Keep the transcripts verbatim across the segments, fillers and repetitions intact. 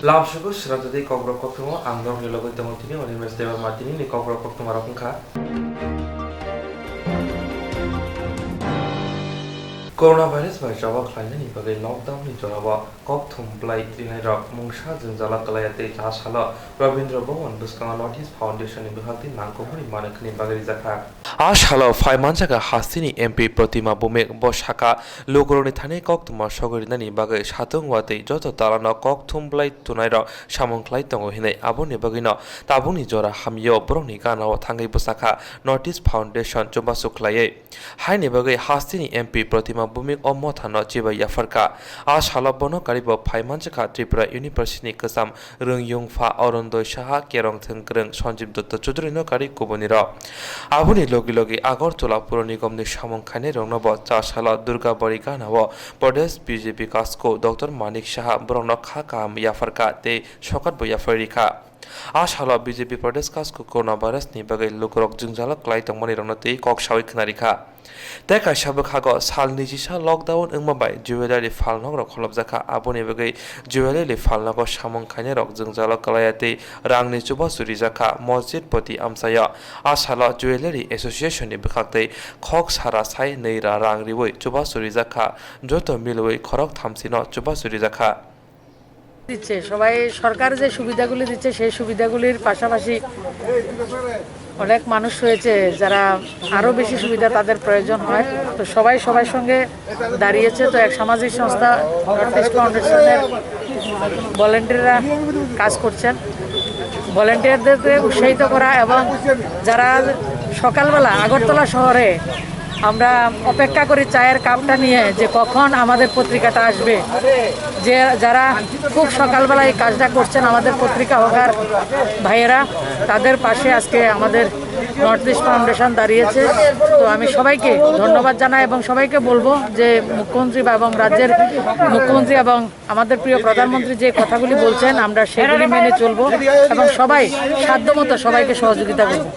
Lamsogo srajadi kokborok koktwma ang norokni logi tongo tini Animesh Debbarma tinini kokborok koktwma rok wngkha. Coronavirus bai choba khlainani bagwi lockdown ni jorao kokthum bwlai twinairok mungsa jwngjalo kwlaiya tei cha salo Rabindra Bhawan bwskango North East Foundation ni bwkhak tei nangkukmani manwi khwni bagwi rijakha. A salo phai manjakha hasteni M P Pratima Bhowmik. Bo sakha, lukurokni thani koktwma sogwi rinani bagwi satung watwi joto dalano kokthum bwlai twinairok samung khlai tongo hinwi. Aboni bagwino tabukni jora hamyao borokni ganao thangwi bwsakha North East Foundation chubachu khlaiwi. Haini bagwi hasteni M P Pratima Bhowmik o mothano chibai yapharkha. A salo bono karibo phai manjakha Tripura University ni kwcham rwng yungpha Arundoy Saha, Kerongthwng Kwrwng Sanjib Dutta Chudhury no kari kubuni rok. Aboni logi logi Agartala Puro Nigom ni samung khainai rokno bo cha salo Durgabari ganao Pradesh B J P kasko Doctor Manik Saha borokno kha kaham yapharkha tei sokat bo yaphar rikha. A salo B J P Pradesh kasko coronavirus ni bagwi lukurok jwngjalo kwlai tongmani rokno tei kok sawi khwnarikha. Tei kaisa bwkhago sal nijisa lockdown wngma bai jewellery phalnokrok kholopjakha, aboni bagwi jewellery phalnogo samung khainairok jwngjalo kwlaiya tei rangni chubachu rijakha. Mosjid poti amchaio a salo Jewellery Association ni bwkhak tei khok sara sai nwi ra rang riwi chubachu rijakha, joto milwi khorok thamsino chubachu rijakha. দিচ্ছে, সবাই সরকার যে সুবিধাগুলি দিচ্ছে সেই সুবিধাগুলির পাশাপাশি অনেক মানুষ রয়েছে যারা আরও বেশি সুবিধা তাদের প্রয়োজন হয়। তো সবাই সবার সঙ্গে দাঁড়িয়েছে। তো এক সামাজিক সংস্থা নর্থ ইস্ট ফাউন্ডেশনের ভলেন্টিয়াররা কাজ করছেন। ভলেন্টিয়ারদেরকে উৎসাহিত করা এবং যারা সকালবেলা আগরতলা শহরে আমরা অপেক্ষা করি চায়ের কাপটা নিয়ে যে কখন আমাদের পত্রিকাটা আসবে। যে যারা খুব সকালবেলা এই কাজটা করছেন, আমাদের পত্রিকা হকার ভাইয়েরা, তাদের পাশে আজকে আমাদের নর্থ ইস্ট ফাউন্ডেশন দাঁড়িয়েছে। তো আমি সবাইকে ধন্যবাদ জানাই এবং সবাইকে বলবো যে মুখ্যমন্ত্রী বা এবং রাজ্যের মুখ্যমন্ত্রী এবং আমাদের প্রিয় প্রধানমন্ত্রী যে কথাগুলি বলছেন, আমরা সেগুলি মেনে চলবো এবং সবাই সাধ্যমতো সবাইকে সহযোগিতা করবো।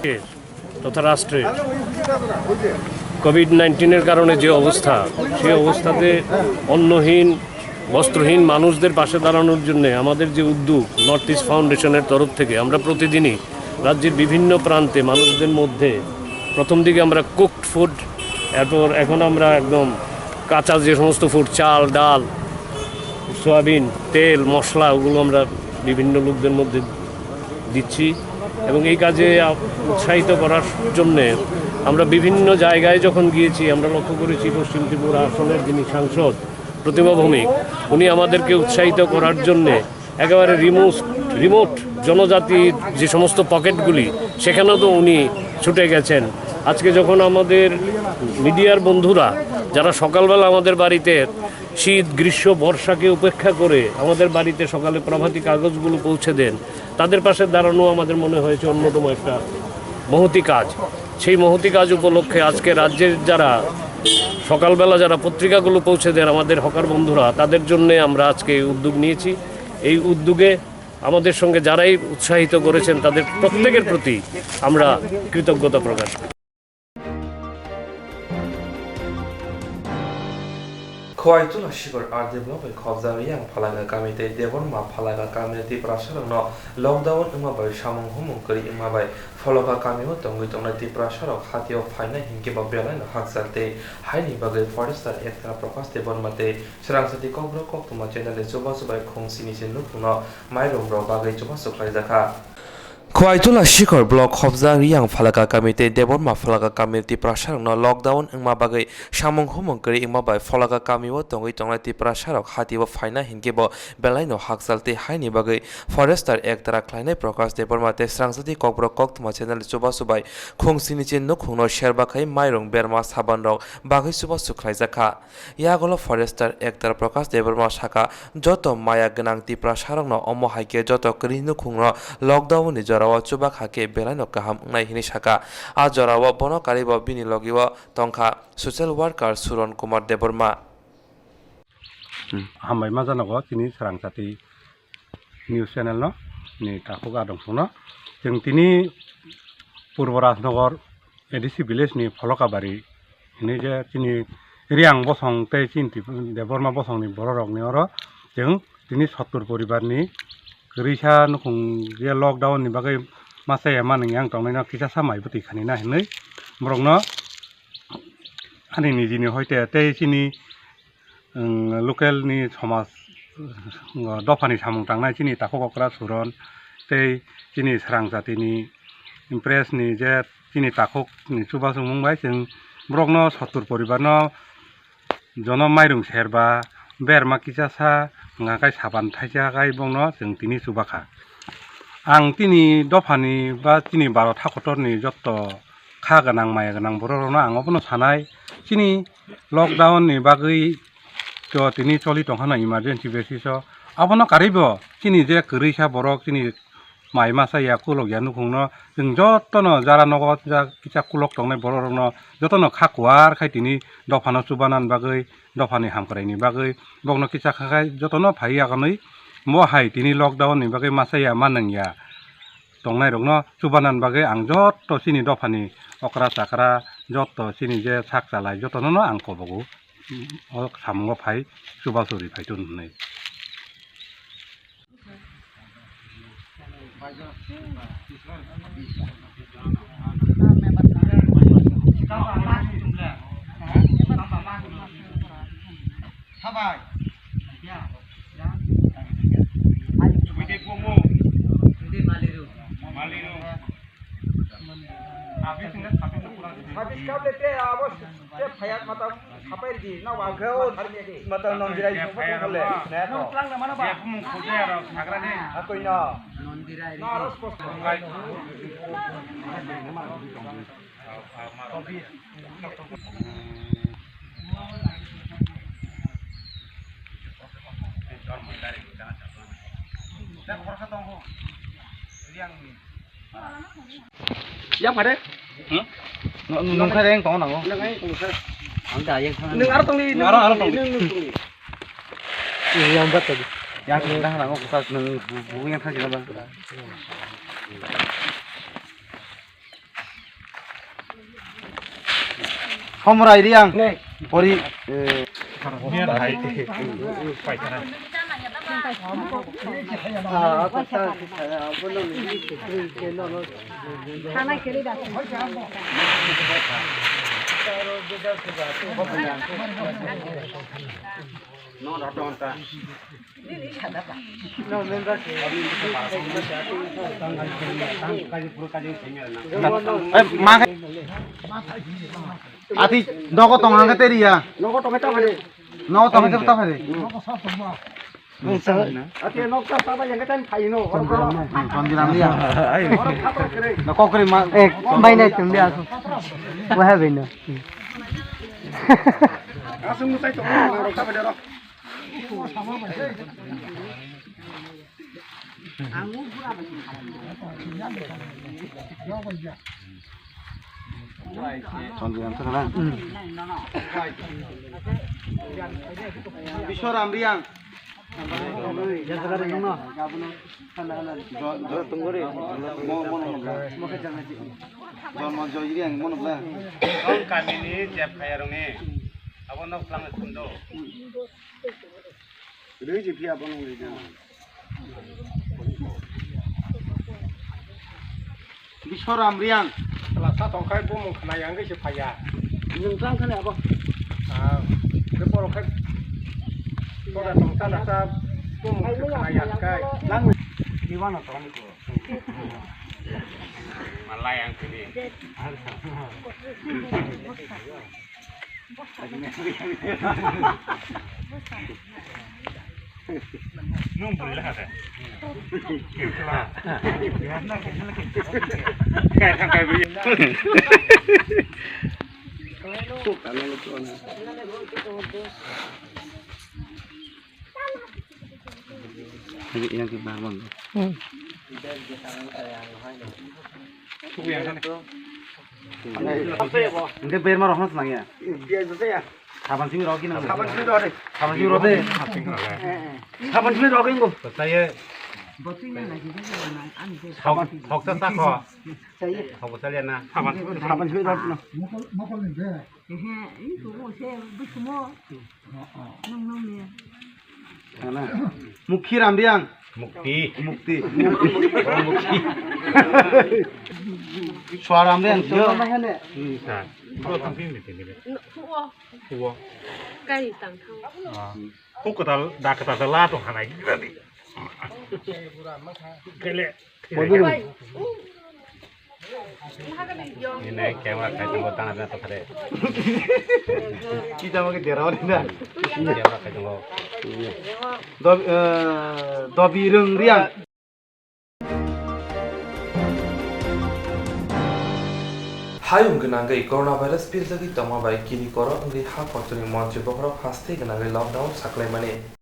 তথা রাষ্ট্রে কোভিড নাইন্টিনের কারণে যে অবস্থা, সেই অবস্থাতে অন্নহীন, বস্ত্রহীন মানুষদের পাশে দাঁড়ানোর জন্য আমাদের যে উদ্যোগ, নর্থ ইস্ট ফাউন্ডেশনের তরফ থেকে আমরা প্রতিদিনই রাজ্যের বিভিন্ন প্রান্তে মানুষদের মধ্যে প্রথম দিকে আমরা কুকড ফুড, এরপর এখন আমরা একদম কাঁচা যে সমস্ত ফুড, চাল, ডাল, সয়াবিন, তেল, মশলা, ওগুলো আমরা বিভিন্ন লোকদের মধ্যে দিচ্ছি। এবং এই কাজে আ-, উৎসাহিত করার জন্যে আমরা বিভিন্ন জায়গায় যখন গিয়েছি, আমরা লক্ষ্য করেছি পশ্চিম ত্রিপুরা আসনের যিনি সাংসদ প্রতিমা ভৌমিক, উনি আমাদেরকে উৎসাহিত করার জন্যে একেবারে রিমোট, রিমোট জনজাতির যে সমস্ত পকেটগুলি, সেখানেও তো উনি ছুটে গেছেন। আজকে যখন আমাদের মিডিয়ার বন্ধুরা, যারা সকালবেলা আমাদের বাড়িতে শীত, গ্রীষ্ম, বর্ষাকে উপেক্ষা করে আমাদের বাড়িতে সকালে প্রভাতী কাগজগুলো পৌঁছে দেন, তাদের পাশে দাঁড়ানো আমাদের মনে হয়েছে অন্যতম একটা মহতী কাজ। সেই মহতী কাজ উপলক্ষে আজকে রাজ্যের যারা সকালবেলা যারা পত্রিকাগুলো পৌঁছে দেন আমাদের হকার বন্ধুরা, তাদের জন্যে আমরা আজকে এই উদ্যোগ নিয়েছি। এই উদ্যোগে আমাদের সঙ্গে যারাই উৎসাহিত করেছেন, তাদের প্রত্যেকের প্রতি আমরা কৃতজ্ঞতা প্রকাশ করি। Khowai Chula Sikor R D block bai khobjak Riyang Phalaka kami tei Debbarma Phalaka kami ni Tiprasarokno lockdown wngma bai samung humung kwrwi wngma bai Phalaka kamio tongwi tongnai Tiprasarok hatio phainai hinkhe bo belaino hakchal tei haini bagwi Forester Ekta Prakash Debbarma tei Swrangchati Kokborok Koktwma channel ni chubachu bai khung sini se nukhungno mairum rok bagwi chubachu khlaijakha. Khowai Chula Sikor block khobjak Riyang Phalaka kami tei Debbarma Phalaka kami ni Tiprasarokno lockdown wngma bagwi samung humung kwrwi wngma bai Phalaka kamio tongwi tongnai Tiprasarok hatio phaina hinkhe bo belaino hakchal tei haini bagwi Forester Ekta khlainai Prakash Debbarma tei Swrangchati Kokborok Koktwma channel ni chubachu bai khung sini se nukhungno serbakhai mairum berma saban rok bagwi chubachu khlaijakha. Yagulo Forester Ekta Prakash Debbarma sakha, joto maya gwnang Tiprasarokno omo hai khe joto kwrwi nukhungno lockdown ni jorao chubak hakhe belaino kaham wngnai hwnwi sakha. A jorao bono karibo bini logio tongkha social worker Suron Kumar Debbarma. Hambai ma janogo tini Swrangchati news channel no ni takhuk adong songno. Chwng tini Purbo Rajnagar A D C village ni Pholokabari hinui je chini Riyang bosong tei chini Tip-, Debbarma bosong ni borok rok ni oro chwng tini sottur poribar ni Risa nukhung je lockdown ni bagwi masa ya manwi ang tongnai no kisa sa mai bwtwi khani na hinwi borok no ani niji ni hoite tei chini, um, local ni somaj, um, dopha ni samung tangnai chini takhuk okra suron tei chini srang jati ni press ni je chini takhuk ni chubachu mung bai chwng borok no sottur poribar no jono mairung serba berma kisa sa wngkha khe saban thaisa khai bongno chwng tini chubakha. Ang tini dophani ba chini Bharat hakotorni jotto kha gwnang maya gwnang borok rokno ang obono sanai, chini lockdown ni bagwi to tini choli tongkhana emergency basis o, abono karwi bo chini je kwrwi sa borok chini mai masa ya, kulok ya, nukhung no chwng jotono jara nogo ja kisa kulok tongnai borok rokno jotono kha kuar khai tini dophano chubanan bagwi, dophani hamkraini bagwi bokno kisa kha khai jotono phai yakanwi bo hai tini lockdown ni bagwi masa ya manang ya tongnai rokno chubanan bagwi ang jotto chini dophani okra chakra jotto chini je sak chalai jotono no ang kobogo o samungo phai chubachu ri phai tun hwnwi. Habis kable te abo te phayat mata sapai di na wa khe o thar me di. Mata non jirai so ko le. Ne ko. Bumung khuje aro sagra ni. A koi na. Na aro spos. Yang pada? Hmm? Nung kha yang tong nango. Nung aro tong ni. Aro aro tong ni. Yang bat tadi. Yang tong nango, kusa nung bu yang thang sila ba. Homrai Riang. Pori. Ati nogo tong hangke teri ya. Nogo tong ta phari. Nogo tong ta phari. Ati nok ta saba yang ketan phai no. Tondiram ya. Kokri ma. Eh, bai na tum dia. Wah bai na. Asung mutai to. Biswar Amriang. Jonmo Joy Riang mono bla. Tong kamini jeb khayaroni. Abo nok tlang kundo. Rui ji phiya bono le jana. Biswar Amriang. Lasa tongkhai bumung khna yang se phaya. Nung tang khane abo. Ah, ke borok khai. Borok tong ta ta bumung khna yang kai. Lang. Ni wana tong ko. Malai ang sini. Nung bui la de. Kai thang kai bui. Yang ke barman. Hingke berma rok hwnsa nangya. Saban simi rok gini. Saban simi rok de. Saban simi rok de. Saban simi rok ingo. Saya. Hok, hok ta ta ko. Hok ta liya na. Saban simi rok na. Mokol, mokol ni be. Ehe, ini tuh mau saya beli semua. Nung nung ni. Mukhi Ramriang. Mukti. Mukti. Oh, mukti. Suaram de, ang sio. Hmm, sa. Bro, tang pin meeting ni. Huo. Huo. Kai tang thang. Ah. Ko katal, da katal da la to hanai. Kele. Ini camera khai tongo, tang ada to khare. Kita mau ke derao ni na. Camera khai tongo. Dob-, eh, dobi rung riang. Hayung gwnangwi coronavirus pirjagwi tongma bai kini koro wngwi ha kotorni montri bokhorok haste gwnangwi lockdown saklaimani.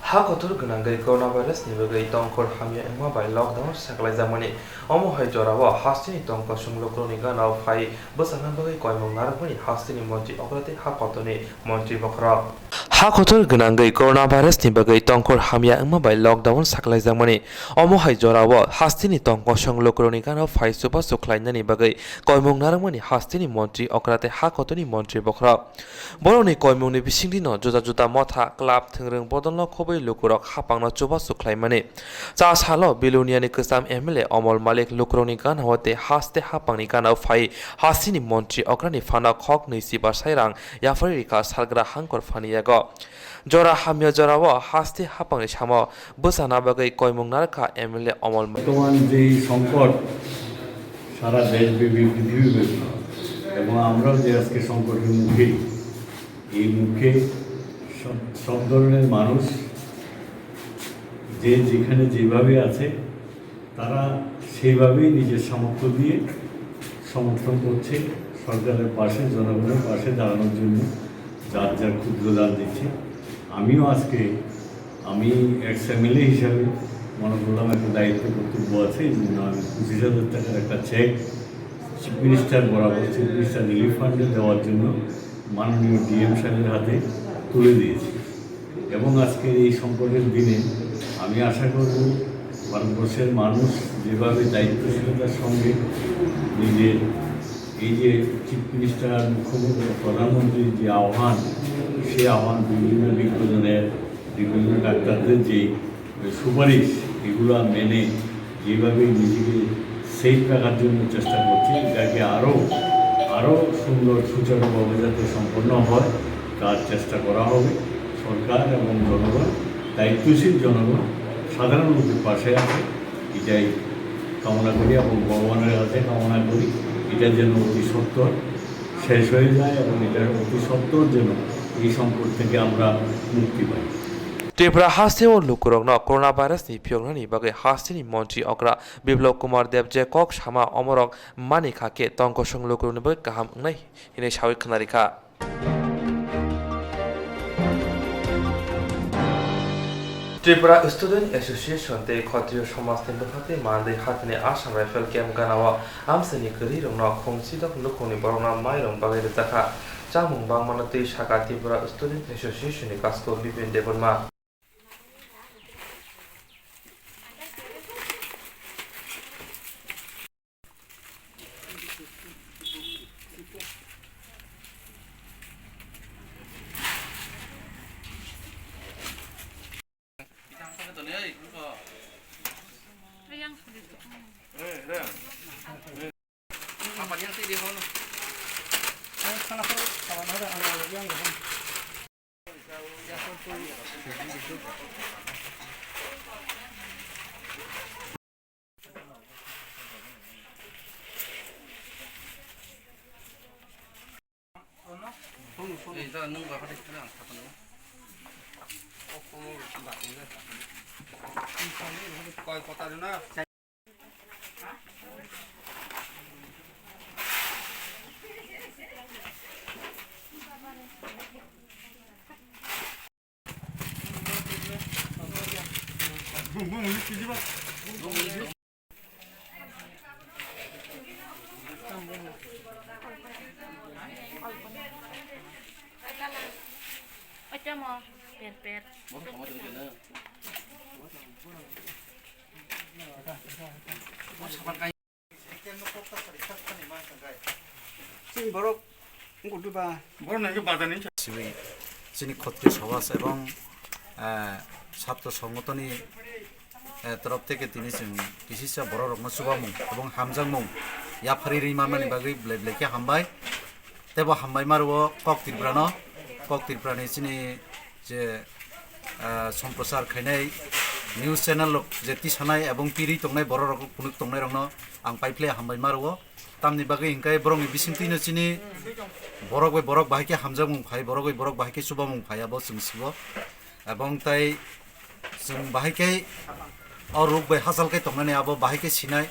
Ha kotor gwnangwi coronavirus ni bagwi tongkhor hamya wngma bai lockdown saklaijakmani. Omo hai jorao hasteni tongkosong lukurokni gana phai bwcharna bagwi koimung narwkmani hasteni montri okra tei ha kotorni montri bokhorok. Ha kotor gwnangwi coronavirus ni bagwi tongkhor hamya wngma bai lockdown saklaijakmani. Omo hai jorao hasteni tong kosong lukurokni gana phai chubachu khlainani bagwi koimung narwkmani hasteni montri okra tei ha kotorni montri bokhorok. Borokni koimungni bisingtwino juda juda motha, club, thwngrwng bodolno khobwi lukurok hapangno chubachu khlaimani. Cha salo Biluniani kwcham M L A Omol Malik lukurokni ganao tei haste hapangni ganao phai hasteni montri okrani phano khok nwi chiba sai rang yapharwi rikha salgra hangkor phani yago. Jora hamya jorao haste hapangni samo bwchana bagwi koimung narwkha M L A Omol Malik. বর্তমান যেই সংকট সারা দেশব্যাপী, পৃথিবীব্যাপী, এবং আমরাও যে আজকে সংকটের মুখে, এই মুখে সব, সব ধরনের মানুষ যে যেখানে যেভাবে আছে, তারা সেইভাবেই নিজের সামর্থ্য দিয়ে সমর্থন করছে, সরকারের পাশে, জনগণের পাশে দাঁড়ানোর জন্য যার যার ক্ষুদ্র দান দিচ্ছে। আমিও আজকে, আমি এক্স এমএলএ হিসাবে মনে করলাম একটা দায়িত্ব কর্তব্য আছে, এই জন্য আমি পঁচিশ হাজার টাকার একটা চেক চিফ মিনিস্টার বরাবর, চিফ মিনিস্টার রিলিফ ফান্ডে দেওয়ার জন্য মাননীয় ডিএম সাহেবের হাতে তুলে দিয়েছি। এবং আজকের এই সংকটের দিনে আমি আশা করব, ভারতবর্ষের মানুষ যেভাবে দায়িত্বশীলতার সঙ্গে নিজের এই যে চিফ মিনিস্টার, মুখ্যমন্ত্রী, প্রধানমন্ত্রীর যে আহ্বান, সেই আহ্বান বিভিন্ন বিজ্ঞজনের, বিভিন্ন ডাক্তারদের যে সুপারিশ, এগুলো মেনে যেভাবে নিজেকে সেফ রাখার জন্য চেষ্টা করছে, এটাকে আরও, আরও সুন্দর সুচারুভাবে যাতে সম্পন্ন হয়, তার চেষ্টা করা হবে। সরকার এবং জনগণ, দায়িত্বশীল জনগণ, সাধারণ লোকের পাশে আছে, এটাই কামনা করি এবং ভগবানের কাছে কামনা করি এটা যেন অতি সত্বর শেষ হয়ে যায় এবং এটা অতি সত্বর যেন এই সংকট থেকে আমরা মুক্তি পাই। Tripura hasteo lukurokno coronavirus ni phiyoknani bagwi hasteni montri okra Biplab Kumar Deb je kok sama omorok mani kha khe tongkosong lukurokni bagwi kaham wngnai hinwi sawi khwnarikha. Tripura Student Association tei Khotriyo Somaj ni bwkhaktwi mandwi hathani Assam Rifle Camp ganao amchaini kwrwirokno khum chidok nukhungni borokno mairung bagwi rwjakha. Chamung bangmano twi sakha Tripura Student Association ni kasko Bipin Debbarma. Chini borok wngkha duba. Borok nangkhe bazar ni. Siwi chini Khotriyo Sabha ebong, eh, Satro Songotoni, eh, torof theke tini chwng kisisa borok rokno chubamung ebong hamjakmung yaphari rwi manmani bagwi belai belai khe hambai. Tebo hambai maro kok Tripura no, kok Tripura ni chini je, ah, somprosar khainai news channel rok je tisanai ebong tiri tongnai borok rok phunuk tongnai rokno ang paiphle hambai maro. Tamni bagwi hinkhe borokni bisingtwino chini borok bai borok bahai khe hamjakmung phai, borok bai borok bahai khe chubamung phai, abo chwng sibo. Ebong tai chwng bahai khe o ruk bai hachal khe tongnani abo bahai khe sinai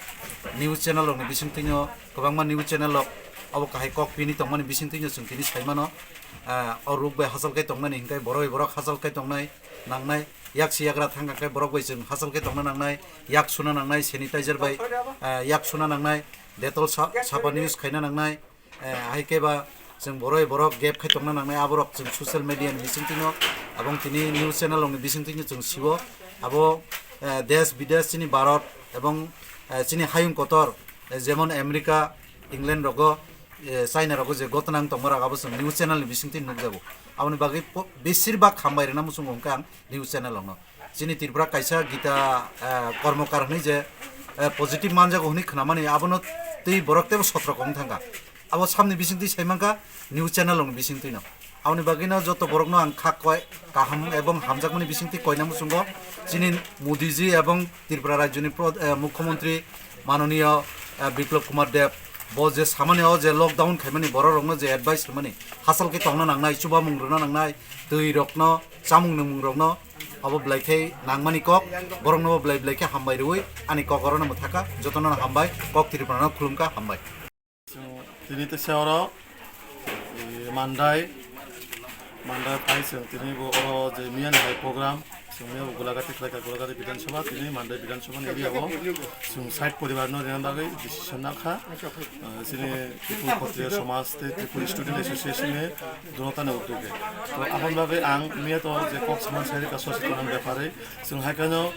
news channel rokni bisingtwino kwbangma news channel rok abo kahai kok pini tongmani bisingtwino chwng tini sai mano. Ah, o ruk bai hachal khe tongnani hinkhe borok bai borok hachal khe tongnai nangnai, yak si yagra thang khe borok bai chwng hachal khe tongna nangnai, yak suna nangnai, sanitizer bai, ah, yak suna nangnai, Dettol sa-, sapan use khaina nangnai, eh, hai khe ba chwng borok bai borok gap khai tongna nangnai, aborok chwng social media ni bisingtwino Abong tini news channel rokni bisingtwi no chwng siwo. Abo, eh, desh bidesh chini Bharat ebong, eh, chini hayung kotor, eh, jemon America, England rogo, eh, China rogo je gotnang tongma rok abo chwng news channel ni bisingtwi nukjago. Aboni bagwi po-, besir bak hambai rwna muchungo hwnkhe ang news channel rokno. Chini Tripura kaisa Gita, eh, Kormokar hwnwi je, eh, positive manjago hwnwi khnamani abono twi borok teibo sotrok wng thangkha. Abo samni bisingtwi sai mankha news channel rokni bisingtwino. Aboni bagwino joto borokno ang kha koi kaham ebong hamjakmani bisingtwi koina muchungo chini Modiji ebong Tripura rajyoni pro-, eh, Mukhyamantri manoniyo, eh, Biplab Kumar Deb bo je samani o je lockdown khaimani borok rokno je advice rwmani hachal khe tongna nangnai, chubamung rwna nangnai, twi rokno, chamung nwngmung rokno abo belai khe nangmani kok, borokno bo belai belai khe hambai rwui ani kok orono mwthakha, jotono hambai, kok Tripura no khulumkha, hambai. Chwng tini teisa oro, eh, Mandai, Mandai phai chwng tini bo oro je miyani hai program, chwng miya bo Gulagati khlaikha, Gulagati Bidhan Sabha, tini Mandai Bidhan Sabha ni area o chwng sait poribar no rina bagwi decision nakha. Eh, chini Tripura Khotriya Samaj tei Tripura Student Association ni dunotani uddoge. To aboni bagwi ang miya to je kok saman sai rikha sosetan bepare chwng hai kheno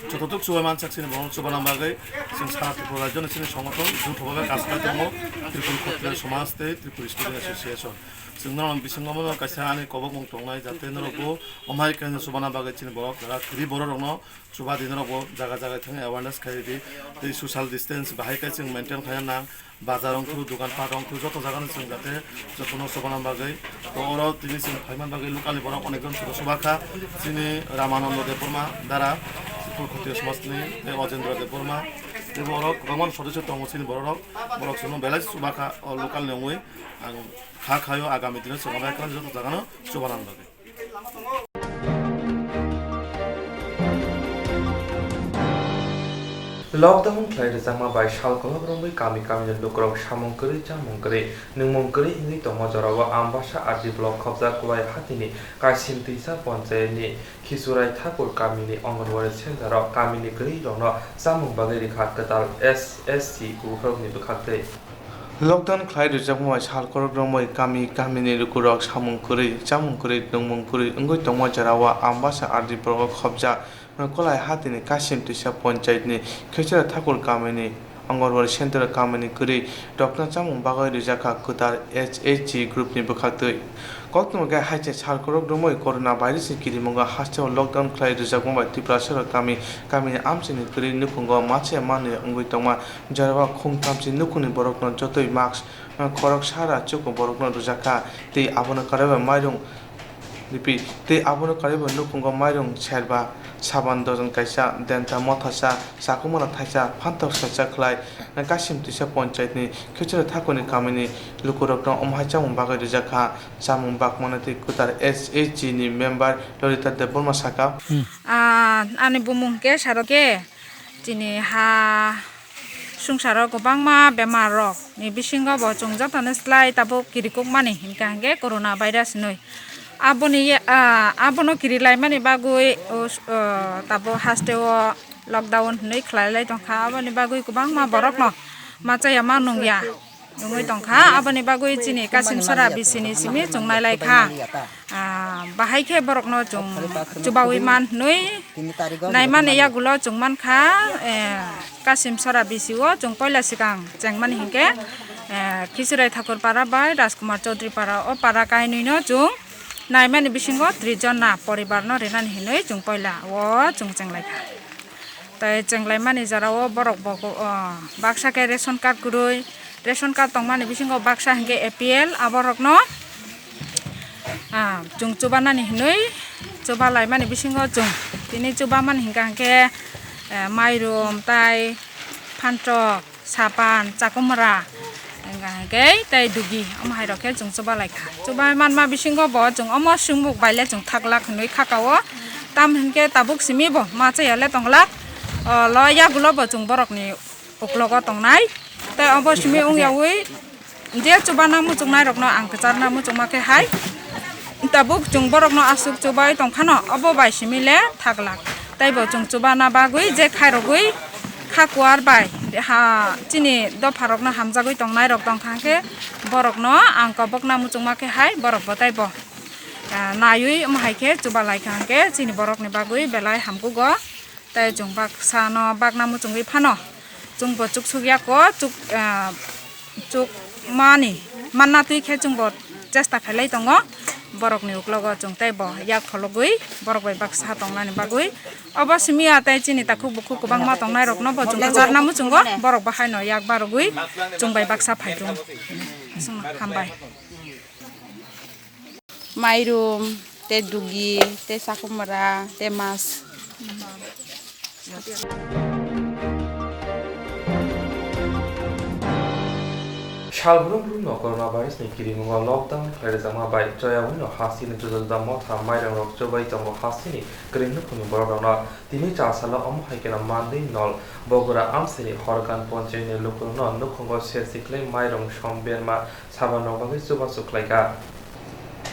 jototuk chubai mansak chini borok chubana bagwi chwng sara Tripura rajyoni chini songothon jotho bagwi kaisa tongo Tripura Khotriya Samaj tei Tripura Student Association. Chwng norok bisingo bono kaisa ani kobokmung tongnai jate norokbo omhai kheno chubana bagwi chini borok jaga kwrwi borok rokno chuba di norokbo jaga jaga thangwi awareness khai di tei social distance bahai khe chwng maintain khaina nang. Bazar wngthu, dogan pat wngthu, joto jagano chwng jate jotono chubana bagwi. To oro tini chwng phaiman bagwi local ni borok onekjon chwng chubakha. Chini Ramanando Debbarma dara, Tripura Khotriya Samaj ni, tei Ojendra Debbarma. Tei borok kwbangma sodosyo tongo chini borok rok. Borok chwngno belai chubakha o local ni wngwi. Ang kha khaio agami dino chwng belai khe joto jagano chubana bagwi. Lockdown khlai rwjakma bai sal kolok romwi kami kami ni lukurok samung kwrwi chamung kwrwi nwngmung kwrwi wngwi tongma jorao Ambasa R D block khopjak Kulai Hatini Kaisim Twisa ponchayat ni Khichurai Thakur kami ni Anganwadi center o kami ni kwrwi rokno chamung bagwi rikha kwtal S S C bukhuk rokni bwkhaktwi. Lockdown khlai rwjakma bai sal kolok romwi kami kami ni lukurok samung kwrwi, chamung kwrwi, nwngmung kwrwi wngwi tongma jorao Ambasa R D block o khopjak Kulai Hatini Kaisim Twisa ponchayat ni Khichurai Thakur kami ni Anganwadi center kami ni kwrwi rokno chamung bagwi rijak kha kwtal S H G group ni bwkhaktwi. Koktwma khe hai se sal kolok romwi corona virus ni kirimungo hasteo lockdown khlai rwjakma bai Tiprasarok kami kami ni amchaini kwrwi nukhungo machaya manwi wngwi tongma. Jorao khung tamchi nukhungni borokno jotoi mask, khorok sara chuku borokno rwjak kha, tei abono karwi bai mairung, repeat, tei abono karwi bai nukhungo mairung serba, saban dojon kaisa, denta mothasa, chakwmana thaisa, phantok saisa khlai, Kaisim Twisa ponchayat ni Khichurai Thakur ni kami ni lukurokno omo hai chamung bagwi rwjak kha. Chamung bakmano tei kwtal S H G ni member Lolita Debbarma saka. Ah, ani bumung khe saro khe chini ha sungsaro kwbangma bemar rok ni bisingo bo chwng jotono slai tabuk kirikukmani hinkha hinkhe corona virus hinwi. Aboni, ah, abono kirilaimani bagwi, o, o, tabuk hasteo lockdown hinwi khlailai tongkha. Aboni bagwi kwbangma borokno machaya ma nungya. Wngwi tongkha, aboni bagwi chini Kasim Sara bisini simi chwng nailai kha. Ah, bahai khe borokno chwng chubawi man hwnwi naimani yagulo chwng mankha, eh, Kasim Sara bisio chwng poila swkang chengmani hinkhe, eh, Khichirai Thakur para bai Rajkumar Chaudhary para o para kainwino chwng naimani bisingo tris jona poribarno rinani hinwi chwng poila o chwng chenglaikha. Tei chenglaimani jorao borok bo, o, baksa khe ration card kwrwi, ration card tongmani bisingo baksa hinkhe A P L, aborokno, ah, chwng chubanani hinwi chubalaimani bisingo chwng tini chubamani hinkha hinkhe, eh, mairum tai phantok. Sapan, chakumra, hingka hingke tei dugi, omo hai rok khe chwng chuba lai kha. Chuba manma bisingo bo chwng omo swngmuk bai le chwng thak lak hinwi kha ka o. Tam hinkhe tabuk simi bo ma cha ya le tong lak. O lo yagulo bo chwng borok ni uklogo tong nai. Tei obo simi wng ya ui je chuba na muchung nai rok no ang kwchar na muchung ma khe hai. Tabuk chwng borok no aswk chubai tong phano obo bai simi le thak lak. Tei bo chwng chuba na bagwi je khai rogwi kha kuar bai ha chini dopha rok no hamjagwi tong nai rok tong kha hingke borok no ang kobok na muchung ma khe hai borok bo tei bo ah, naiwi omo hai khe chuba lai kha hwnkhe chini borokni bagwi belai hamkugo. Tei chwng baksa no bakna muchungwi phano chwngbo chuksuk yako, chuk, ah, chukmani manna twi khe chwngbo chesta khailai tongo. Borokni uklogo chwng teibo yak phologwi borok bai baksa tongnani bagwi. Obo simi ya tei chini takhuk bukhuk kwbangma tongnai rokno bo chwng kwcharna muchungo, borok bo haino yak barogwi chwng bai baksa phai tongo. Hambai. Mairum, tei dugi, tei sakumra, tei mas. Salbrum brum no coronavirus ni kirimungo lockdown khlai rwjakma bai choyaui no hasteni juda juda motha mairum rok chubai tongo hasteni kwrwi nukhungni borok rokno. Tini chasalo omo hai kheno mandwi nol Bogora amchaini Horgan ponchayni lukurokno nukhungo sersi khlai mairum som berma saban rok bagwi chubachu khlaikha.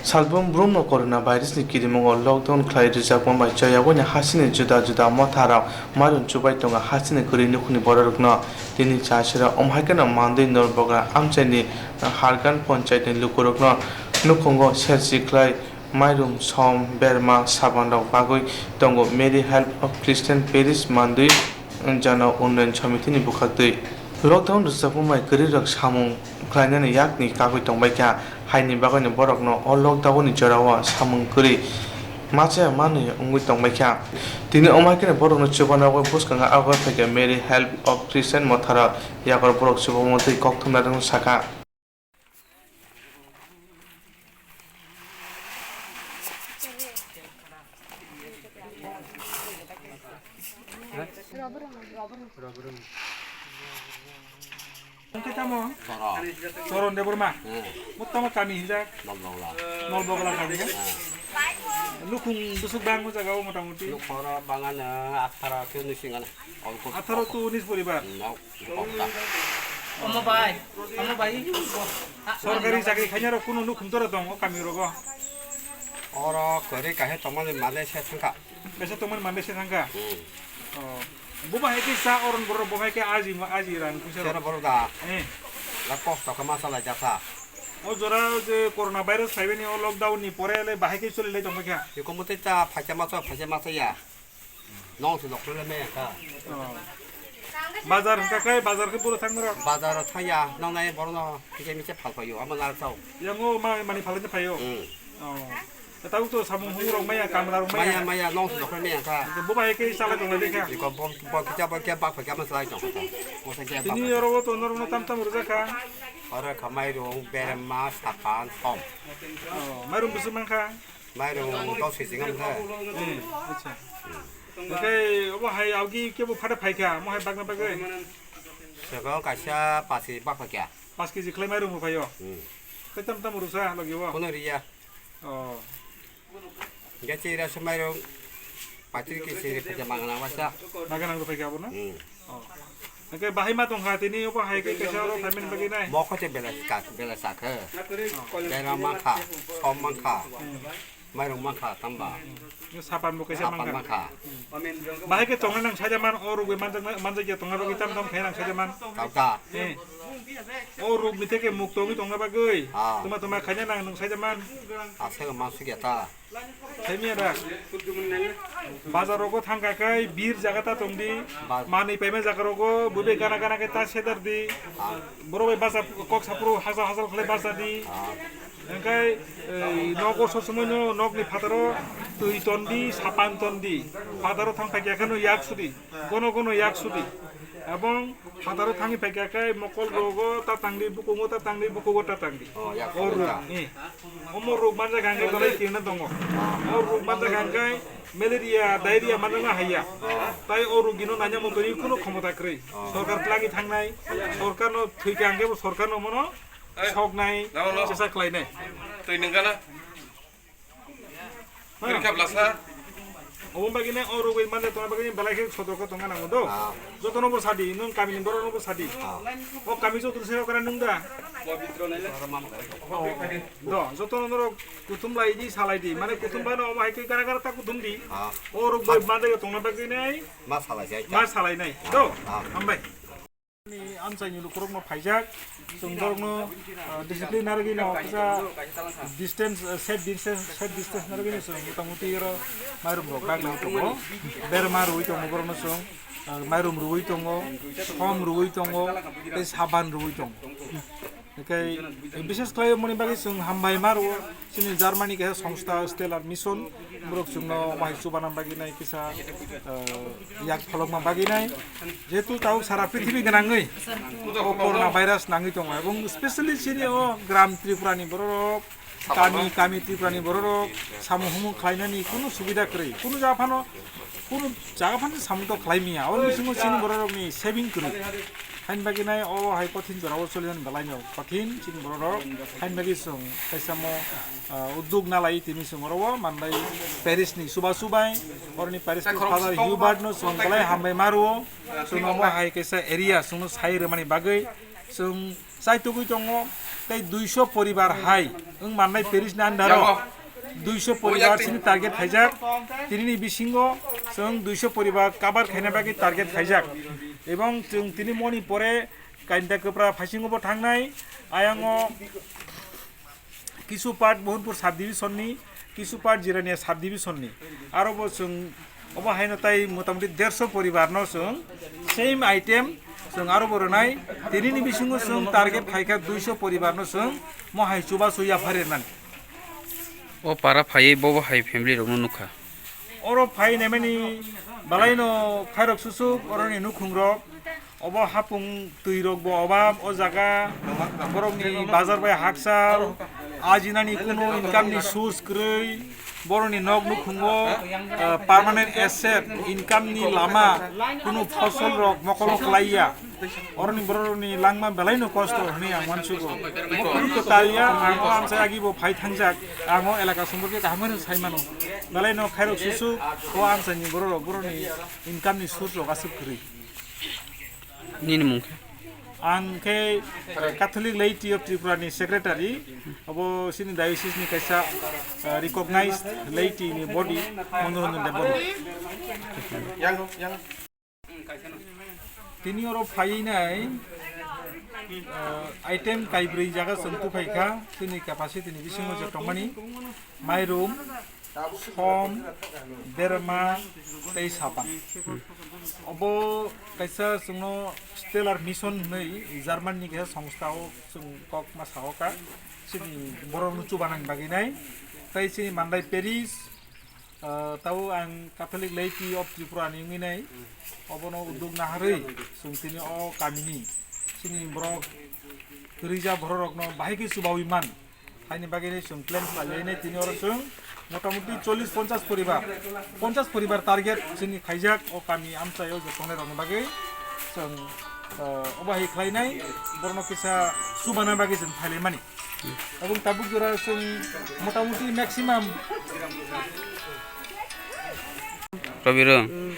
Salbrum brumno coronavirus ni kirimungo lockdown khlai rwjakma bai choyaui ni hasteni juda juda motha rok mairum chubai tongo hasteni kwrwi nukhungni borok rokno. Tini chasalo omo hai kheno mandwi nol Bogora amchaini Horgan ponchayni lukurokno nukhungo sersi khlai mairum som berma saban rok bagwi tongo Mary Help of Christian Parish mandwi Jana Unnayan Samiti ni bwkhaktwi. Lockdown rwchapmung bai kwrwi rok samung khlainani yakni kagwi tongbaikha, haini bagwino borokno o lockdown ni jorao samung kwrwi machaya manwi wngwi tongbaikha. Tini omo hai kheno borokno chubanogwi bwskango agoi phaikha Mary Help of Christian motharok yakor borok chubamung twi kokthumnairokno sakha. Hwnkhe tamo? Choro. Choron Debbarma? Hmm. Mo tamo kami hinjak? Nolbogla. Nolbogla kami ya? Hmm. Nukhung bwswk bang o jaga o motamoti? Nukhung oro bangano atharo ke nusingan. Atharo to unis poribar? Hmm, no. Omo bai, omo bai. Sorkari chakri khainai rok kunu nukhung tora tong o kami rogo? Oro kwrwi kaisa tongmani mande se thangkha. Kaisa tongmani mande se thangkha? Hmm. Oh. Bo bahai khe sa oron borok bo bahai khe aji ma-, aji rang puisa rok. Sero borok da. Eh. La kosto khe ma salai jakha. O jora je corona virus phaibani o lockdown ni pore le bahai khe choli lai tongkha. Iko mutai ta phaisa ma cha, phaisa ma cha ya. Nong se doktor le meya kha. Oh. Bazar hwnkha khe, bazar khe buro thang norok? Bazar o thang ya, nong nai borok no kisa misa phal phaio, amo nar sao. Yango ma mani phalai phaio. Hmm. Oh. Tabuk to samung humung rok maya, kamla rok maya. Maya, maya, nong se doktor meya kha. Bo bai khe chala tong lai kha. Iko bo, bo kisa bo khe bak phai khe amo chalai tong kha. Mo se khe bak. Tini oro to norok no tam tam rwjak kha. Oro kha mairung, berma, sapan, som. Oh, mairung bwswk man kha? Mairung dos kg wngkha. Hmm, acha. Hwnkhe obo hai augi kebo phada phaikha, omo hai bagna bagwi? Swkang kaisa pasi baphaikha. Paanch kg khlai mairung bo phaio? Hmm. Khe tam tam rwsa logi o? Kono riya. Oh. Hwnkhe chira se mairung patir kg se phaikha mangna wasa. Maga nang rw phaikha abo na? Hmm. Oh. Hwnkhe bahai ma tongkha tini obo hai khe kaisa oro phaimani bagwi nai. Mokho se bela ka, bela sakhe. Oh. Bela mankha, som mankha. Hmm. Mairung mankha tamba. Hmm. Sapan bo kaisa sapan mankha. Mankha. Bahai khe tongnai nang saida man, o rugwi manjak, manjak ya tongna bagwi tam tam khai nang saida man. Tauta. Eh. O rug ni theke muk tongwi tongna bagwi. Ah. Tuma tuma khaina nang nung saida man. Aswk man sugya ta. Themia da. Bazar rogo thangkha khai bir jaga ta tongdi. Ba- Manwi paima jaga rogo bwbwi gana gana khe ta sedar di. Ah. Borok bai bacha kok saphuru hajal hajal khlai bacha di. Ah. Hwnkhe, ei, nogo sob somoi no nokni phataro twi tondi, sapan tondi. Phataro thang phaikya kheno yak sudi. Gono gono yak sudi. Ebong phataro thangwi phaikya khe mokol rogo ta tangdi, bukungo ta tangdi, bukugo ta tangdi. Oh, yak sudi ta. Eh. Omo rog manjak hwnkhe belai kirna tongo. O rog manjak hwnkhe malaria, diarrhea manjakna haiya. Tai o rogino naina motoni kuno khomota kwrwi. Sorkar twlangwi thangnai, sorkarno thwikha hwnkhe bo sorkarno mono soknai, chesa khlainai. Twi nungkana? Kwrwi kha blasa? Omo bagwi nai o rogwi manja tongna bagwi belai khe sotorko tongna nango do. Ah. Jotono bo sadi, nwng kamini borokno bo sadi. Ah. O kami joto se okra nung da? Do, jotono norok kuthum lai di, salai di. Mane kuthum bano omo hai khe gara gara ta kuthum di. Ah. O rogwi manja tongna bagwi nai. Ma salai jai ta. Ma salai nai. Do, ah. Hambai. Ni amchaini lukurokno phaijak, chwng borokno, ah, discipline narwgwino kisa distance, ah, safe distance, safe distance narwgwino chwng mota moti oro mairum rok dak lai tongo, berma rwi tongo borokno chwng, ah, mairum rwi tongo, som rwi tongo, tei saban rwi tongo. Hwnkhe, bishes khlai mani bagwi chwng hambai ma rwo, chini Germany kaisa songstha Stellar Mission, borok chwngno wahai chubana bagwi nai kisa, ah, yak pholokma bagwi nai. Jehetu tabuk sara prithibini gwnangwi o corona virus nangwi tongo, ebong specially chini o gram Tripura ni bororok, kami, kami Tripura ni bororok samung humung khlainani kunu subida kwrwi, kunu jaga phano, kunu jaga phano samung tok khlai manya, aboni bisingo chini bororokni saving kwrwi. Hain bagwi nai o hai kothin jorao solinani belai no kothin chini bororok, hain bagwi chwng kaisa mo, ah, uddog nalai tini chwng oro o manlai parish ni chubachu bai, oroni parish ni Father Hubert no chwng belai hambai ma rwo. Chwng omo hai kaisa area chwngno sai rwmani bagwi chwng chaitugwi tongo, tei duiso poribar hai wng manlai parish ni under o duiso poribar chini target khaijak, tinini bisingo chwng duiso poribar cover khaina bagwi target khaijak, ebong chwng tini moni pore kainta kwpra phaisingo bo thangnai, ayang o kisu part Mohonpur sub division ni, kisu part Jirania sub division ni. Aro bo chwng obo haino tai motamoti derso poribar no chwng same item chwng aro bo rwnai. Tini ni bisingo chwng target khaikha duiso poribar no chwng mo hai chubachu yaphar rwnani. O para phaiwi bobo hai family rokno nukha. Oro phai naimani belai no khairok susuk oroni nukhung rok. Obo hapung twi rok bo obab o jaga, borokni bazar bai hakchal, ajinani kunu income ni source kwrwi, borokni nok nukhungo, ah, permanent asset, income ni lama, kunu fosol rok mokolo kwlaiya. Oroni borokni langma belai no kosto hwnwi ang uansugo. Bo kunu kwtal ya, ang o amchai agi bo phai thangjak, ang o elaka somporke kaham hwnwi sai mano. Belai no khairok susu, o amchai ni borok rok, borokni income ni source rok aswk kwrwi. Nini mung khe? Ang khe Catholic Laity of Tripura ni secretary, abo chini diocese ni kaisa, ah, recognized laity ni body, Mondoranjan Debbarma. Tini oro phaiwi nai, ah, item kaibrwi jaga chwng tuphai kha, chini capacity ni bisingo je tongmani, mairum, som, berma tei sapan. Obo kaisa chwngno Stellar Mission hwnwi German ni kaisa songstha o chwng kok ma sao kha. Chini borokno chubanani bagwi nai. Tei chini Mandai Parish, ah, tabo ang Catholic Laity of Tripura ni wngwi nai. Obono uddog naharwi chwng tini o kamini chini borok kwrwija borok rokno bahai khe chubawi man. Haini bagwi chwng plan khlailainai tini oro chwng motamoti chollish ponchash poribar, ponchash poribar target chini khaijak o kami amchai o je tongnai rokni bagwi chwng, ah, obo hai khlainai borokno kisa chubana bagwi chwng phailaimani. Aboni tabuk jora chwng motamoti maximum Robirung.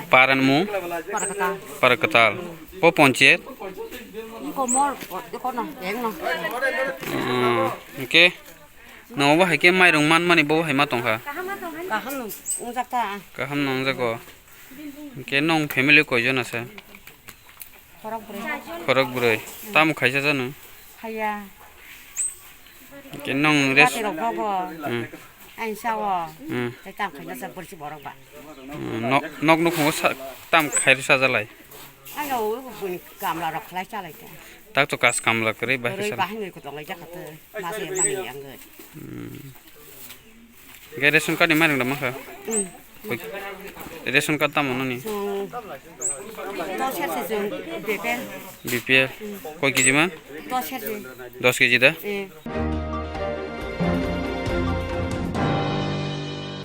Paran mung? Parakatal. Parakatal. Po ponchayat? Iko mor, iko no, eng no. Hmm, oke. Nang obo hai khe mairung man mani bo hai ma tongkha? Kaham no, ungjak ta. Kaham no ungjak o. Oke, nong family koijon asa? Khorok bwrwi. Khorok bwrwi. Tamo khaisa janu? Khaya. Ke nong res- Bati rok bobo. Hmm. Ain sao. Hmm. Tei tam khaina sa borsi borok ba. Hmm, nok, nok nukhungo sa-, tam khairwi sajalai. Ano buni kamla rok khlai chalai ta. Tak to kas kamla kwrwi bahai. Kwrwi sa- bahai ngi kutong lai jakha te. Mase mani angge. Hmm. Ge ration card ni mairum da mankha? Hmm. Koi, ration card tamo noni? Chwng dos serse chwng B P L. B P L. Koi kg man? Dos serse. Dos kg da? Eh.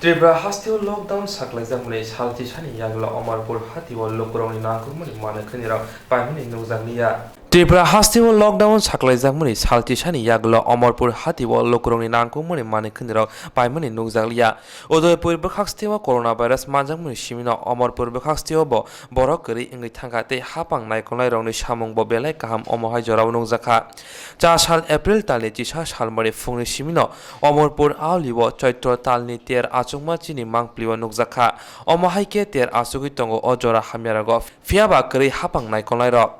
Tripura hasteo lockdown saklaijak mani salchi sani yagla Amarpur hatio lukurokni nangkukmani manwi khwnirok paimani nukjakliya. Tripura hasteo lockdown saklaijakmani salchi sani yagulo Amarpur hatio lukurokni nangkukmani manwi khwnirok paimani nukjakliya. Udaipur bwkhaksteo coronavirus manjakmani simino Amarpur bwkhaksteo bo borok kwrwi wngwi thangkha tei hapang naikolnairokni samung bo belai kaham omo hai jorao nukjakha. Cha sal April talni chisa salmari phungni simino Amarpur aulio Choitro talni ter achukma chini mangplio nukjakha. Omo hai khe ter achugwi tongo o jora hamyarogo, phiyaba kwrwi hapang naikolnairok.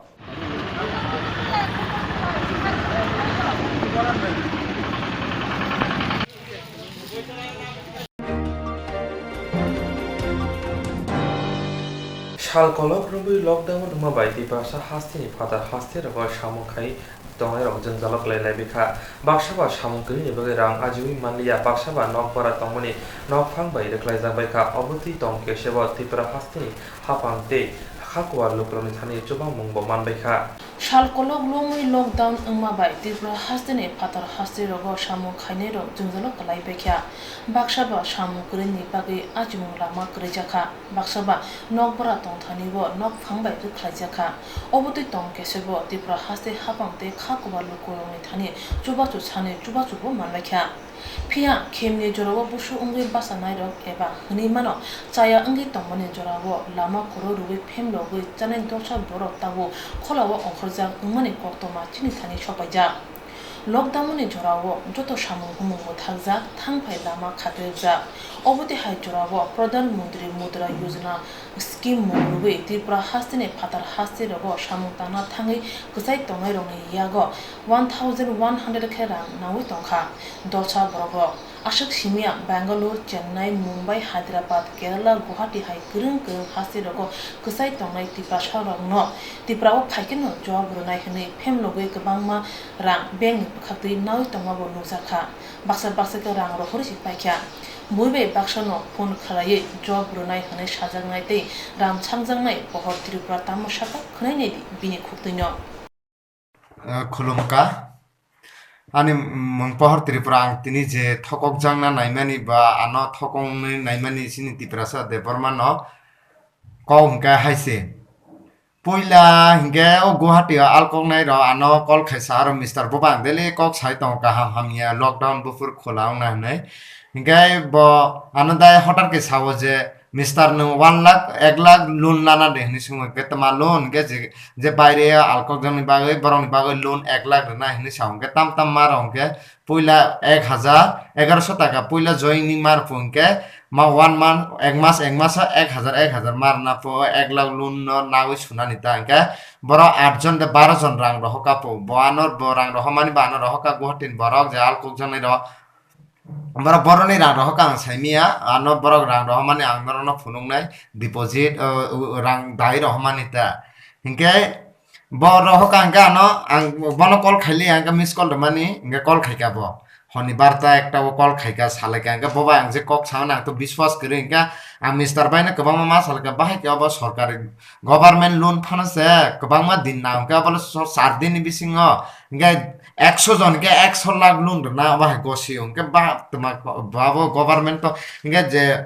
Sal kolok rwgwi lockdown wngma bai Tiprasa hasteni phatar haste rogo samung khai tongnai rok jwngjalo kwlai laibaikha. Baksa ba samung kwrwini bagwi rang ajiwi manliya, baksa ba nokbar tongmani nokphang bai rwkhlaijak baikha. Obotwi tong kesebo Tripura hasteni haphang tei kha kuwar lukurokni thani chubamung bo manbaikha. Sal kolok romwi lockdown wngma bai Tripura hasteni phatar haste rogo samung khainai rok jwngjalo kwlai baikha. Baksa ba samung kwrwini bagwi achimung lama kwrwijakha. Baksa ba nokbar tongthani bo nokphang bai rwkhlaijakha. Obotwi tong kesebo Tripura haste haphang tei kha kuwar lukurokni thani chubachu sanwi chubachu bo manbaikha. Phiya khemni jorao busu wngwi bachanairok eba hwnwi mano chaya wngwi tongmani jorao lama koro rwgwi phemlogwi chanai dosa borok tabuk kholao ongkhorjak wngmani koktwma chini thani sopaijak. Lockdown ni jorao joto samung humung mwthakjak, thangphai lama khatrwkjak. Obotwi hai jorao Pradhan Mantri Mudra Yojana scheme mung rwgwi Tripura hasteni phatar haste rogo samung tangna thangwi kwchai tongnairokni yago one thousand one hundred khe rang nawi tongkha. Dosa borokrok aswk simiya Bangalore, Chennai, Mumbai, Hyderabad, Kerala, Guwahati hai kwrwng kwrwng haste rogo kwchai tongnai Tiprasa rokno Tripura o phaikheno job rwnai hwnwi phemlogwi kwbangma rang bank ni bwkhaktwi nawi tongma bo nukjakha. Baksa baksa khe rang rohorwi se paikha. Bui bai baksa no phone khlaiwi job rwnai hwnwi sajaknai tei ram sangjaknai pohor Tripura tamo saka khwnai naidi bini khuktwino. Ah, khulumkha. Ani mung pohor Tripura, ang tini je thokokjakna naimani ba ano thokongni naimani chini Tiprasa Debbarma no kok hwnkhe hai se. Puila hinkhe o Guwahati o alkoknai rok ano call khaisa, aro Mister Bubang daily kok sai tongo kaham hamya, lockdown buphur khola wngna hinwi. Hinkhe bo ano dai hotar khe sao je, "Mister, nwng one lakh, ek lakh loan lana de," hinwi swngo. Hinkhe tma loan? Hinkhe je, je baire alkokjakni bagwi, borokni bagwi loan ek lakh rwna hinwi sao. Hinkhe tam tam ma rok hinkhe puila ek hajar egaroso taka puila joining ma rwphu hinkhe ma one month, ek mas, ek maso ek hajar, ek hajar ma rwna pho, ek lakh loan no nawi sunani ta hinkhe borok aat jon de baro jon rang rohor kha pho. Bo ano bo rang rohormani bo ano rohor kha Guwahati ni borok je alkokjaknai rok. Borok borokni rang rohor kha ang saimanya, ano borok rang rohormani ang norokno phunuknai deposit, o, o, rang dai rohormani ta. Hinkhe bo rohor kha hinkhe ano ang bono call khaili, ang khe miss call rwmani, hinkhe call khaikha bo. Honibar ta ekta o call khaikha, salaikha, hinkhe bo bai ang je kok sanani ang to biswas kwrwi, hinkhe ang Mister baino kwbangma ma salaikha, bahai khe obo sorkari government loan phano se kwbangma din nang, hinkhe obo so char din ni bisingo hinkhe ekso jon hinkhe ekso lakh loan rwna obo hai gosi o, hinkhe ba twma babo government to hinkhe je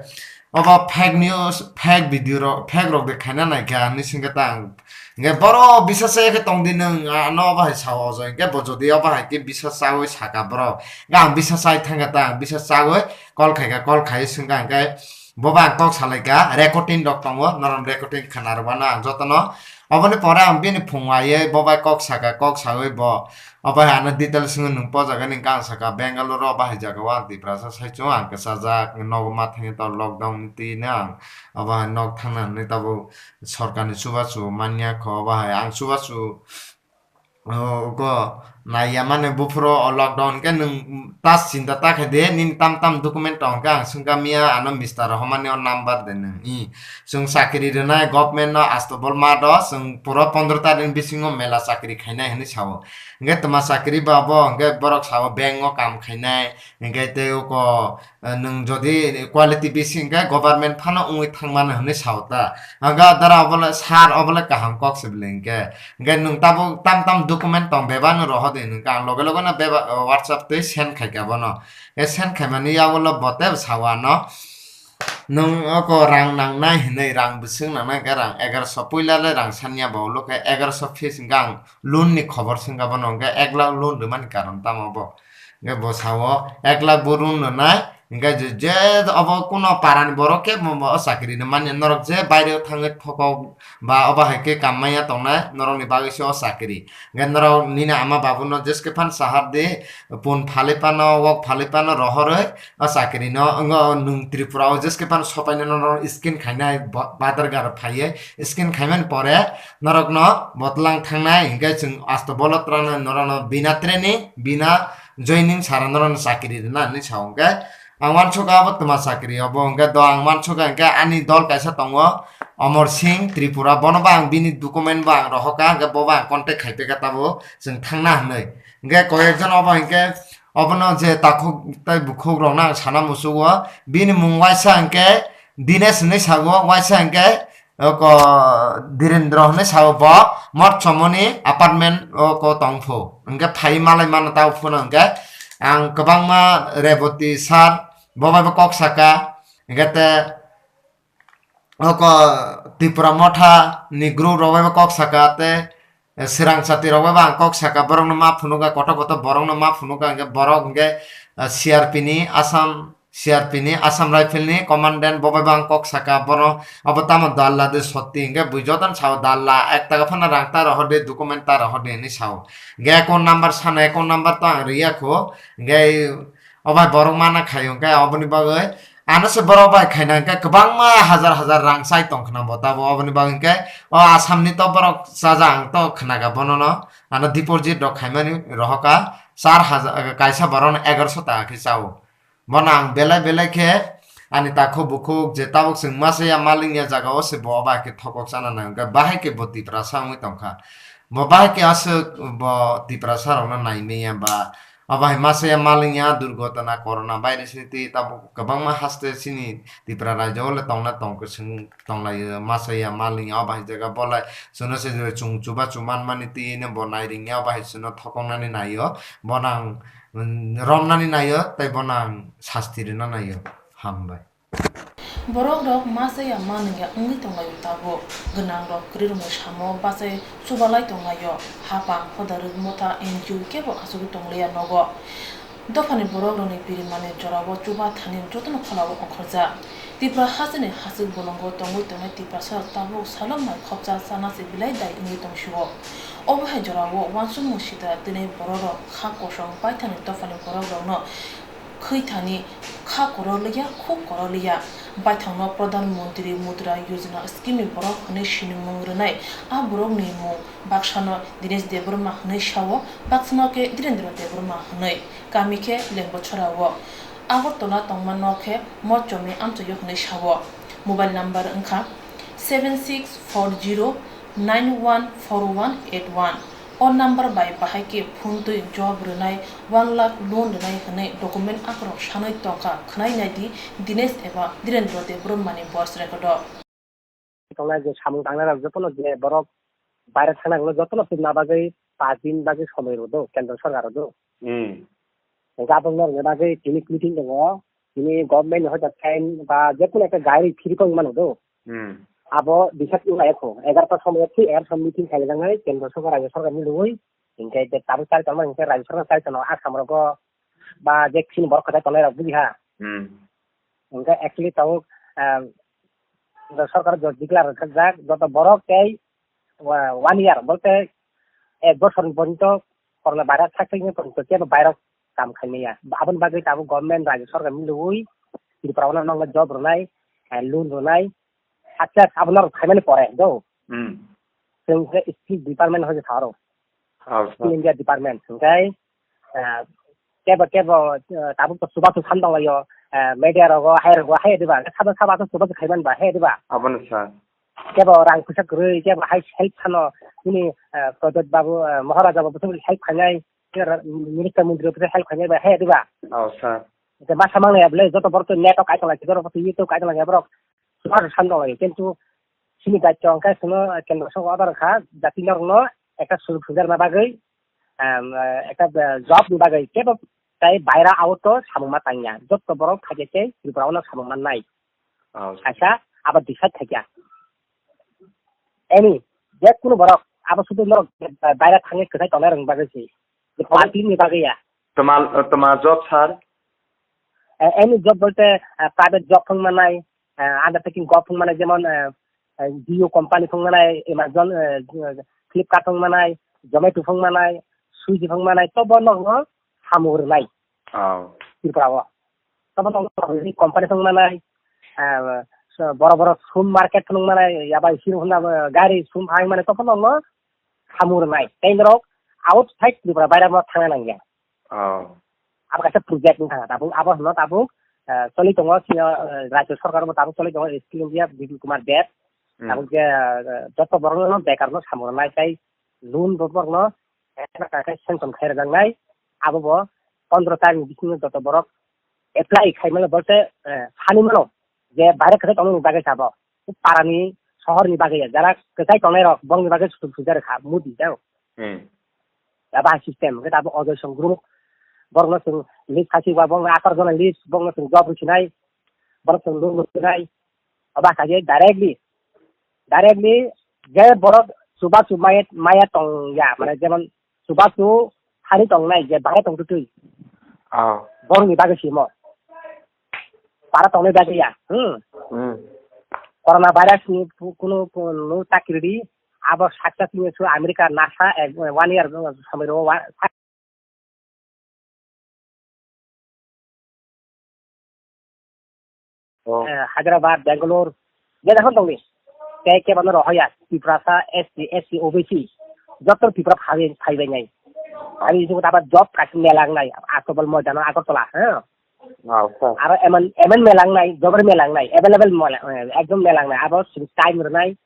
obo fake news, fake video rok, fake rok de khaina naikha hinwi swngkhe ta ang. Hinkhe borok bisa chaya khe tongdi nwng, ano obo hai sao o jai. Hinkhe bo jodi obo hai khe bisa chawi saka borok, hinkhe ang bisa chai thangkha ta, ang bisa chawi call khaikha, call khaiwi swngkha, hinkhe bo bai ang kok salaikha, recording rok tongo, norok recording khna rwmano ang jotono. Oboni pore ang bini phung waiwi bo bai kok saka, kok sawi bo obo hai ano details wngwi nwng pojagani hinkhe ang saka Bangalore o bahai jagao ang Tiprasa saichung ang kwchajak, nogo ma thangwi tongo lockdown ni twi no ang obo hai nok thangna hinwi tabuk sorkarni chubachu manya kho obo hai ang chubachu, o, go naiya mani buphuru o lockdown hinkhe nwng ta chinta ta khaide nini tam tam document tong khe ang swngkha miya ano Mister rohormani o number de nwng i. Chwng chakri rwnai government no Asto Bolma do, chwng pura pondro tarikh ni bisingo mela chakri khainai hinwi sao. Hinkhe tma chakri ba bo hinkhe borok sao bank o kam khainai, hinkhe tei oko, eh, nwng jodi quality bisi hinkhe government phano wngwi thangmano hinwi sao ta. Hinkhe dara obo le sir obo le kaham kok se bwle hinkhe. Hinkhe nwng tabuk tam tam document tong bebak no rohor di hinkhe ang loge loge no bebak, eh, WhatsApp twi send khaikha bono. Hinkhe send khaimani yagulo bo tei sao ano. Nwng oko rang nangnai hinwi, rang bwswk nangnai hinkhe rang egaroso, puila le rang sanya bo, ulo khe egaroso fees hinkhe ang loan ni khobor swngkha bono, hinkhe ek lakh loan rwmani karon tamo bo? Hinkhe bo sao ek lakh bo loan rwnai, hinkhe je, je obo kuno para ni borok khe bo, bo o chakri rwmani, norok je baire o thangwi thokok ba obo hai khe kam manya tongnai, norok ni bagwi se o chakri. Hinkhe norok nini ama babu no jeske phan sahar di, pun phalwi phano, wok phalwi phano rohorwi, o chakri no, wng o nwng Tripura o jeske phano sopainani norok scan khainai, bo-, badar garo phaiwi scan khaimani pore norokno botlang thangnai, hinkhe chwng asto bolotrano norokno bina training, bina joining sara norokno chakri rwna hinwi sao. Hinkhe ang uansukha abo twma chakri, obo hinkhe do ang uansukha hinkhe ani dol kaisa tongo, Amar Singh Tripura, bono ba ang bini document ba ang rohorkha, hwnkhe bo ba ang contact khaipikha tabuk chwng thangna hwnwi. Hwnkhe koyekjon obo hwnkhe obono je takhuk tei bukhuk rokno ang sana muchugo, bini mung waisa hwnkhe Dinesh hwnwi sago, waisa hwnkhe oko Dhirendra hwnwi sao bo, Motchomoni apartment oko tongphu. Hwnkhe phai malai mano tabo phano hwnkhe ang kwbangma Reboti sir bo bai bo kok saka, hwnkhe te oko Tipra Motha ni group rok bai bo kok saka te, eh, Swrang Chati rok bai bo ang kok saka, borok no ma phunuka, kotor kotor borok no ma phunuka, hwnkhe borok hwnkhe, eh, C R P ni Assam, C R P ni Assam Rifle ni commandant bo bai bo ang kok saka, borok abo tamo dalla de sotti, hwnkhe bui joto no sao dalla, ek taka phano rang ta rohor de, document ta rohor de hinwi sao. Hwnkhe account number sana, account number to ang riya kho, hwnkhe o bai borok mana khaio, hwnkhe oboni bagwi ano se borok bai khaina hwnkhe kwbangma hajar hajar rang chai tong khna bo tabo, oboni bagwi hwnkhe o Assam ni to borok chaja ang to khnaga bono no, ano deposit rok khaimani rohoka char hajar, kaisa borok no egaroso taka khe chao. Bono ang belai belai khe ani takhuk bukhuk je tabuk chwng masa ya malingya jaga o se bo bai khe thokok chana nang hwnkhe bahai khe bo Tiprasa wngwi tongkha. Bo bahai khe aswk bo Tiprasa rokno naimaya ba Abo hai masa ya malingya durgotona corona virus ni twi tabuk kwbangma haste chini Tripura rajyo o le tongna tong kwchwng tonglaio, masa ya malingya abo hai jaga bo lai chwngno se chung chubachu manmani twi no bo nairingya abo hai chwngno thokoknani naio, bono ang, mm, romnani naio tei bono ang sasti rwna naio. Hambai. Borok rok masa ya manwngya wngwi tonglaio tabuk. Gwnang rok kwrwi rokni samo bachai chubalai tonglaio. Hapang, hodarwk, motha, N G O kebo achugwi tongliya nogo. Dophani borok rokni pirimani jorao chuba thani jotono kholao ongkhorjak. Tripura hasteni hachwk bolongo tongwi tongnai Tiprasa rok tabuk salok mai khopsa chana se belai dai wngwi tongsio. Obo hai jorao uansukmung sitra twnwi borok rok kha kosong paithakni dophani borok rokno khwithani kha koroliya, khuk koroliya. Baithangno Pradhan Mantri Mudra Yojana scheme ni borok hwnwi sinimung rwnai. A borokni mung baksano Dinesh Debbarma hwnwi sao, baksano khe Dhirendra Debbarma hwnwi. Kami khe Lengbochora o. Agartala tongma nok khe Mochomi amchaio hwnwi sao. Mobile number wngkha seven six four zero nine one four one eight one. O number bai bahai khe phone twi job rwnai, one lakh loan rwnai hwnwi document akorok sanwi tongkha, khwnai naidi Dinesh eba Dhirendra Debbarmani voice record o. Tongnai je samung tangnai rok jotono je borok baire thangna rok jotono tubuna bagwi paanch din bagwi somoi rw do kendro sorkar rw do. Hmm. Hwnkhe aboni bagwi tini meeting tongo, tini government ni hoita sign ba jekunu ekta gari free kok mano do. Hmm. Abo bisat wngya kho, egarota somoi thik egarota meeting khaijak nai kendro sorkar rajyo sorkar milwi, hinkhe je tabuk chari tongma hinkhe rajyo sorkar chari tongma Assam rogo ba je chini borok kwchai tongnai rok buji ha. Hmm. Hinkhe actually tabuk, ah, sorkar jo declare rwkha jak joto borok tei wa-, one year bolte ek bosor ni porjonto corona virus thaksaini porjonto kebo bairok kam khaimaya. Aboni bagwi tabuk government rajyo sorkar milwi Tripura o nokno job rwnai, eh, loan rwnai, success abono rok khaimani pore do. Hmm. Chwng khe skill department hoi tharo. Oh, skill India department hwnkhe, eh, kebo kebo, eh, tabuk to chubachu san tonglaio, eh, media rogo hai rogo hai diba, sabo sabo to chubachu khaiman ba hai diba. Abono sir. Kebo rang puisa kwrwi, kebo hai help sano, nini, eh, Pradyot babu, eh, Maharaja babu to help khainai, kebo minister mantri to help khainai ba hai diba. Oh, sir. Masa mangnai ble joto borok to net o kai tonglai, joto borok to YouTube kai tonglai borok chubachu san tonglaio, kintu chini daityo hwnkhe chwngno kendro sorkar order kha, jati norokno ekta suluk sujak rwna bagwi, em, ekta, eh, job ni bagwi kebo tai baira out o samung ma tangya. Joto borok phaikhe tei Tripura o no samung mannai. Oh. Kaisa abo decide khaikha. Any, je kunu borok abo sudu norok baira thangwi kwthai tongnai rokni bagwi se. Je party ni bagwi ya. Toma, toma job sir? Eh, any job bolte, eh, private job phung manai, eh, undertaking job phung manai, jemon, eh, eh, Jio company phung manai, Amazon, eh, Flipkart phung manai, Zomato phung manai, Swiggy phung manai, to bo nokno samung rwnai. Oh. Tripura o. To bo nokno company phung manai, eh, so boro boro showroom market phung manai, yabai sir hwnna, eh, gari showroom phang manai, to bo nokno samung rwnai. Tei norok outside Tripura baire no thangna nangya. Oh. Abo kaisa project wng thangkha. Tabuk abo hwnno tabuk, eh, choli tongo, sini, eh, rajyo sorkar bo tabuk choli tongo, Skill India, Bipul Kumar Deb. Hmm. Tabuk je, ah, joto borokno bekar no samung rwnai tei loan bo borokno ekla kha khe sanction khai rwjaknai. Abo bo pondro tarikni bisingo joto borok apply khai mano, bo se, eh, sani mano je baire kwthai tongmani bagwi sabo. Parani, sohorni bagwi ya, jara kwthai tongnai rok, bongni bagwi sutuk sujar kha, mudi jao. Hmm. Abo hai system, hwnkhe abo Ojoy Song group, borokno chwng list khasi ba, borokno atar jona list, borokno chwng job rwsinai, borok chwng loan rwsinai, abo hai khe directly, directly je borok chubachu maya, maya tong ya, mane jemon chubachu thani tongnai je bahai tong twi. Oh. Borokni bagwi simo. Para tongnai bagwi ya. Hmm. Hmm. Corona virus ni pu-, kunu, kunu takiridi abo success ni su America NASA ek, one year samiro wa-, Oh. Eh, Hyderabad, Bangalore, je jaga tongdi. Tei kebo no rohoya, Tiprasa, S T, S C, O B C, joto Tripura phai, phaibai nai. Ani jugo taba job kasi melang nai, Aktobal Moidano, Agartala, ha? Ah, okay. Aro eman, eman melang nai, job melang nai, available melang, eh, ekdom melang nai, abo sini time rwnai,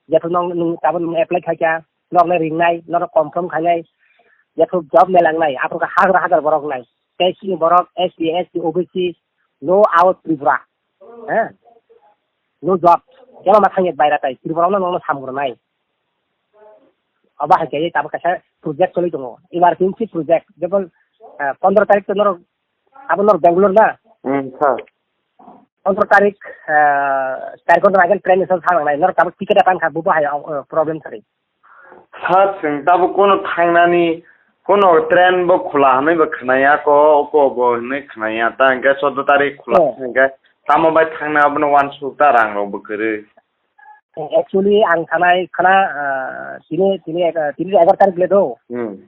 jephru nong, nung, tabo nung apply khaikha, nokno ringnai, nokno confirm khainai, jephru job melang nai, aphuru kha hajar hajar borok nai, tei sini borok S T, S C, O B C, no out Tripura, ha? No job, kebo ma thangya baira tai, Tripura no nokno samung rwnai. Abo hai khe tabuk kaisa project choli tongo, emergency project, jebon, eh, pondro tarik to norok, abo norok Bangalore na? Hmm, sir. Pondro tarik, eh, char ghonta agel train ni sal thangnai, norok tabuk ticket apan kha, bubo hai, eh, problem sari. Sir, chwng tabuk kono thangnani, kono train bo khula hwnwi bo khwnaya ko, oko bo hwnwi khwnaya, ta hwnkhe choudo tarik khula Oh. hwnkhe tamo bai thangna abono uansuk ta rang rok bo kwrwi. Actually, ang sanai khana, ah, tini, tini, ah, tini egaroh tarik le do. Hmm.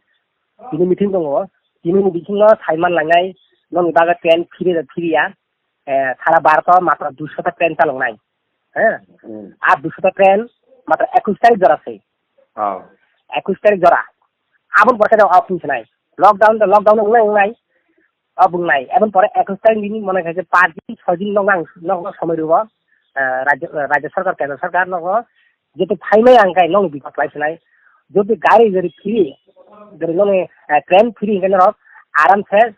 Tini meeting tongo. Tini ni bisingo saiman lainai, nokni bagwi train phiri, phiriya. Eh, sara Bharat o matro duiso ta train chaloknai. He? Hmm. Ar duiso ta train matro ekush tarik jora se. Oh. Ekush tarik jora. Aboni pore khe off hinwi sanai. Lockdown, lockdown wngnai, wngnai. O bwngnai, eboni pore ekush tarik nini mone khai je paanch din, choi din nokno ang, nokno somoi rwo, eh, rajyo, eh, rajyo sarkar, kendro sarkar nokno, jetu phaimai ang khai nokni bipot lai sinai. Jodi gari jodi free, jodi nokni, eh, train free hinkhe norok aram se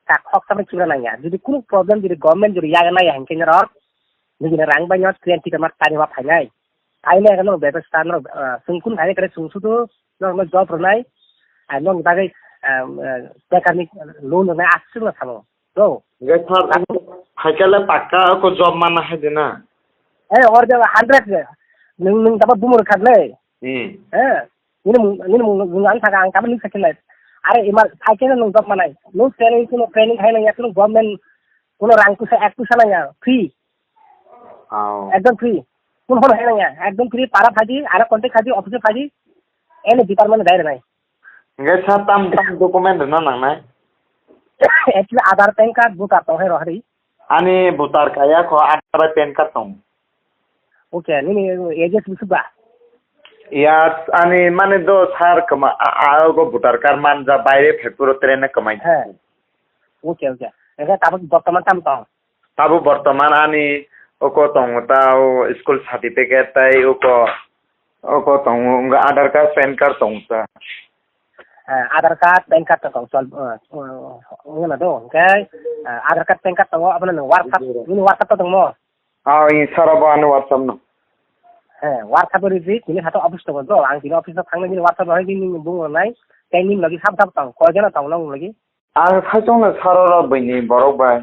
tak hok samai chibra nangya. Jodi kunu problem jodi government jodi yaga naiya hinkhe norok nini rang bai no train ticket ma tani ma phainai. Phainai khe norok bebostha norok, eh, chwng kunu khainai khe chwng sudu norokno job rwnai, ah, nokni bagwi, ah, ah, bekarni loan rwnai aswkno samo. Do. Hwnkhe sir, phaikhe le pakka oko job manna hai de na? Eh, or de hundred de. Nwng, nwng tabo bumur khat le. Hmm. Eh, nini mung, nini mung, nwng ang thaka ang tabo nwng sakhe le. Are imar phaikhe nwng job manai. Nwng training kuno training khai nang ya kuno government kuno rang puisa ek puisa nang ya. Free. Oh. Ekdom free. Kun hono hai nang ya. Ekdom free para phaji, ara contact phaji, office phaji. Any department dai nai. Hwnkhe sir tam tam document rwna nangnai? Actually Aadhaar, PAN card, voter tong hai rohari. Ani voter kaya kho, Aadhaar bai PAN card tong. Okay, nini age bisuk ba? Ya, ani mane do sir kama, a, a, go voter card manja baire phai puro train na kamai. He. Okay, okay. Hwnkhe tabuk bortoman tam tong? Tabuk bortoman ani oko tongo ta, o school certificate tai oko, oko tongo, wngkha Aadhaar card, PAN card tongo ta. Eh, Aadhaar card, PAN card tongo, chol, eh, eh, wngna do, hwnkhe, eh, Aadhaar card, PAN card tongo, abono nwng WhatsApp, nini WhatsApp to tongmo? Ah, ing sara bo ano WhatsApp no. He, WhatsApp o ridi, tini hato office tongo do, ang tini office o thangna nini WhatsApp o hai nini bung rwnai, tei nini logi sab sab tong, koi jona tong nong logi? Ang saichung no saro rok buini borok bai.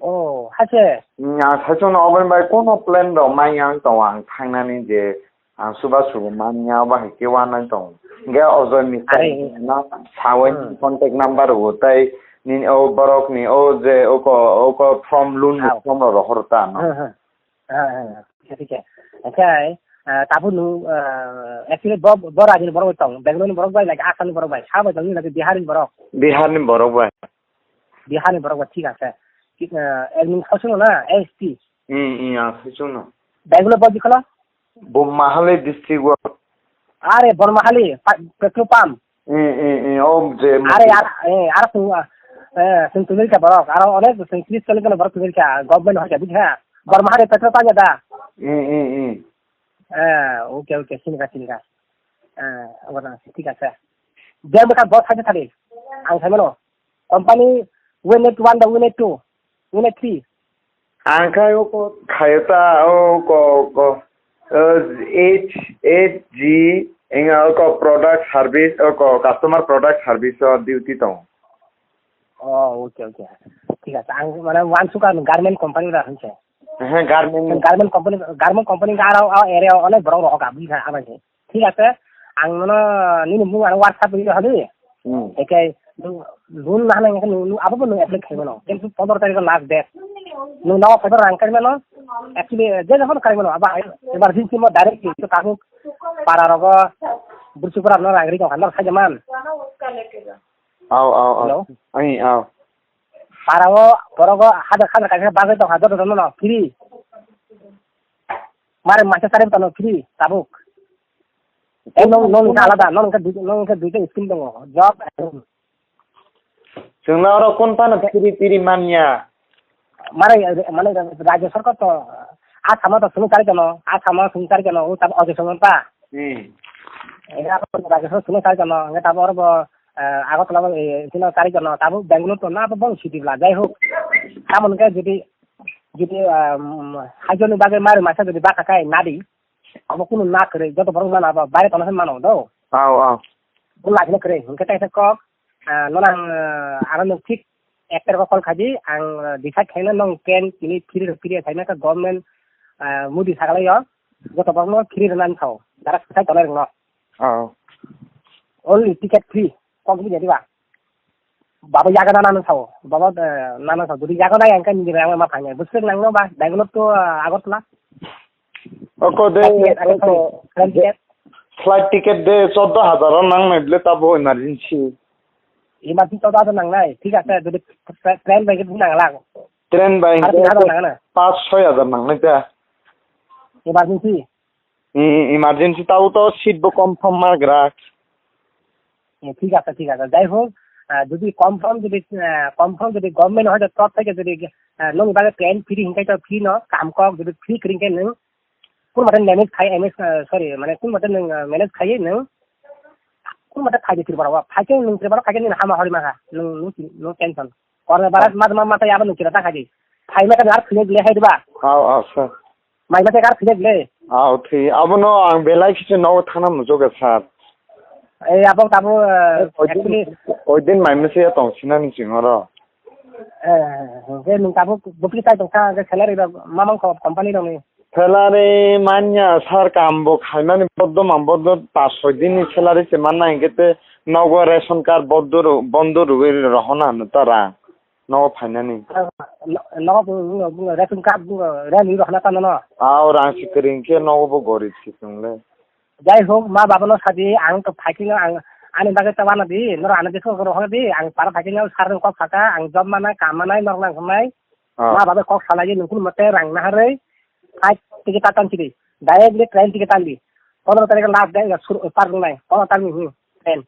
Oh, haise? Hmm, ang saichung no oboni bai kono plan rok mai ang tongo ang thangnani je ang suba subu manya obo hai khe wanai tongo. Hingke Ojoy Misra Are. no sawi Hmm. contact number rwo tei nini o borok ni o je oko, oko form loan ni Hao. form rok rohor ta no. Hmm, hmm. Ah, ah, ah. Thik hai, thik hai. Hingke, ah, tabuk nwng, ah, actually bo, bo rajini borok bai tong, Bangalore ni borok bai, like Assam ni borok bai, sa bai tong, like Bihar ni borok. Bihar ni borok bai. Bihar ni borok bai, thik ase. Ki, ah, ek nwng saichung no na, S T. Hmm, hmm, ang saichung no. Bangalore bo bikolo? Bo Mahali district o. Are, Bormahali, pa-, petrol pump. Eh, eh, eh, o je Are, ar, eh, ar sung, eh, sung tumil ka borok, aro onek sung tris choli ka borok tumil ka, government hoi ka, bujha? Bormahali petrol pump ya da? Hmm, hmm, hmm. Ah, okay, okay, sini kha, sini kha. Ah, obo na, thik ase. Jang bwkha bo thani thani. Ang sai mano. Company unit one da unit two, unit three. Ang khai o ko khayo ta, o ko, ko, uh, H, H G, enga o ko product service, o ko customer product service o duty tong. Oh, okay, okay. Thik ase. Ang mane uansukha garment company da hinse. He, garment. Garment company, garment company ka aro, aro area onek borok rohok abui kha abai se. Thik ase, ang nono nini mung ano WhatsApp ri rw hadi. Hmm. Ekai nung, nung nahana nung, nung abo bo nung apply khai mano. Kintu pondro tarikh last date. Nung nawa phaibaro rang kai mano. Actually, je jokhon kai mano, abo emergency mo direct to tabuk para rogo, bursu para no rang ri tong kha, no khai man. Au, au, au. Hello? Ai, au. Para o, borogo hajar hajar kaisa bagwi tong kha, joto joto no free. Mare masa tarikh tano free, tabuk. Eh, nong, nong wngkha alada, nong wngkha dui-, nong wngkha duita scheme tongo, job and room. Chwngno oro kun phano piri piri manya? Mare, mane, rajya sarkar to, Assam to sung chari kono, Assam sung chari kono, o tam ojo sung ta. Hmm. Era rajya sarkar sung chari kono, nge tabo oro bo, eh, Agartala bo, eh, sino chari kono, tabo Bangalore to na bo bong city bla, jai hok. Tamon ke jodi, jodi, um, hajoni bagwi mare masa jodi baka kai nadi, abo kunu na kwrwi, joto borok mano abo, baire tongna mano do. Au, au. Bo lagina kwrwi, hwnkhe taisa kok, ah, nono ang, ah, ano nwng thik ektar kok call khaidi, ang, ah, decide khaina nong train tini free rw free khaina khe government, ah, Modi sakalaio, joto borokno free rwnani sao, dara swkang tongnai rwngno. Oh. Only ticket free, kok bini diba? Baba yaga na nang sao, baba, eh, na nang sao, jodi yaga na yang kan ni rang ma phanya, busuk nang no ba, Bangalore to, ah, Agartala. Oko de, Flight ticket, oko, flight ticket. Flight ticket de choddo hajar o nang nai ble tabo emergency. Emergency choddo hajar nang nai, thik ase, jodi tra-, train bai nang lang. Train bai Ar tin hajar nang na. Pas soi hajar nang nai ta. Emergency. E-, emergency tabo to seat bo confirm ma gra. Eh, thik ase, thik ase. Jai hok, ah, jodi confirm jodi, ah, confirm jodi government hoito top theke jodi, ah, nong bagwi train free hinkai to free no, kam kok jodi free kring khe nung, kun mate manage khai, M S, ah, sorry, mane kun mate nung, ah, manage khai nung, kun mate phai de Tripura o, phai khe nung Tripura phai khe nung hama hori ma kha, nung, nung, nung tension. Corona virus ma, ma, ma, tai abo nung kira ta khai di. Phai ma khe ar phai le hai diba? Au, au, sir. Mai masa kar philek le. Au, thwi. Abono ang belai kisa nogo thana muchungo, sir. Eh, abo tabo, eh, oidin, actually, oidin mai masa ya tong sinani singoro. Eh, je nung tabo bupli tai tong kha, je salary rok mamang kho company rok ni. Salary manya, sir, kam bo khaimani boddo mang boddo pas soi din ni salary se manna, hingke te nogo ration card boddo ro-, bondo rwgwi rohona hinwi ta rang. Nogo phainani. Ah, no-, nogo bung, bung, bung, ration card bung, rang ni rohna tano no. Ah, o rang si kwrwi khe nogo bo gorib si chwng le. Jai hok, ma baba no sadi, ang to phaikhe no ang, ani bagwi ta wana di, noro ano jesu rohna di, ang para phaikhe no sar kok saka, ang job mana, kam mana, norok nang hwnai. Ah. Ma baba kok salai di, nungkul mote rang naharwi, flight ticket ta tan chidi, direct le train ticket tan di. Pondro tarikh last day, sur, par nai, pondro tarikh ni, hmm, train.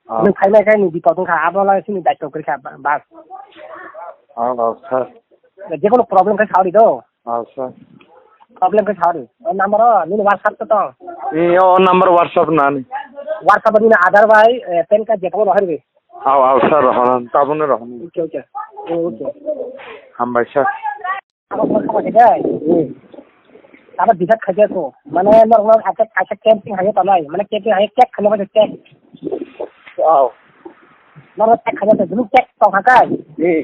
Ah. Nwng phainai khe nwng bipot wngkha, abo lai sini daitw kwrwi kha, ba-, bas. Ah, ah, sir. Jekono problem khe saori do. Ah, sir. Problem khe saori. O number o, nini WhatsApp to tong? Ee, o number WhatsApp nani. WhatsApp o nini Aadhaar bai, eh, PAN card jekono rohorwi. Au, au, sir, rohorna, tabukno rohorna. Okay, okay. Oh, okay. Hambai, sir. Abo phone khabaide. Hmm. Abo decide khaide ko. Mane norok no attack, attack camping haye tonai. Mane camping haye check khaina bai check. Wow. Norok check khaina to dulu check tong kha kai. Hmm.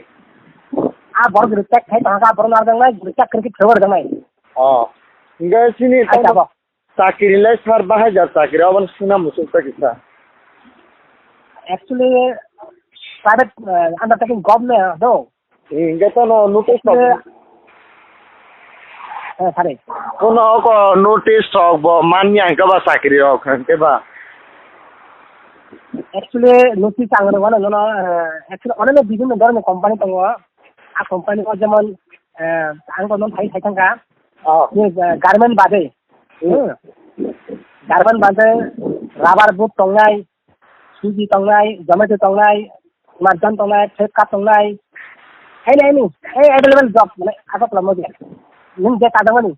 A borok dulu check khai tong kha, borok narwk nai, dulu check kri kri flavor dangnai. Oh. Enggak sini. Ai tamo. Chakiri lai sar bahai jar chakiri, aboni suna muchuk ta kisa. Actually, private, uh, undertaking government do. Hingke tono notice rok. Actually, eh, sorry. Tono oko notice rok bo manya hingke ba chakiri rok hingke ba. Actually, notice ang rwgano nono, eh, actually, onek bibhinno dhoroner company tongo. A company o jemon, eh, ang to non thai thai thangka. Oh. Ni, eh, garment bade. Hmm. Hmm. Garment bade, rubber boot tongnai, Swiggy tongnai, Zomato tongnai, Amazon tongnai, Flipkart tongnai. Any, any, any available job, mane, Agartala mode. Nwng je tajagmani.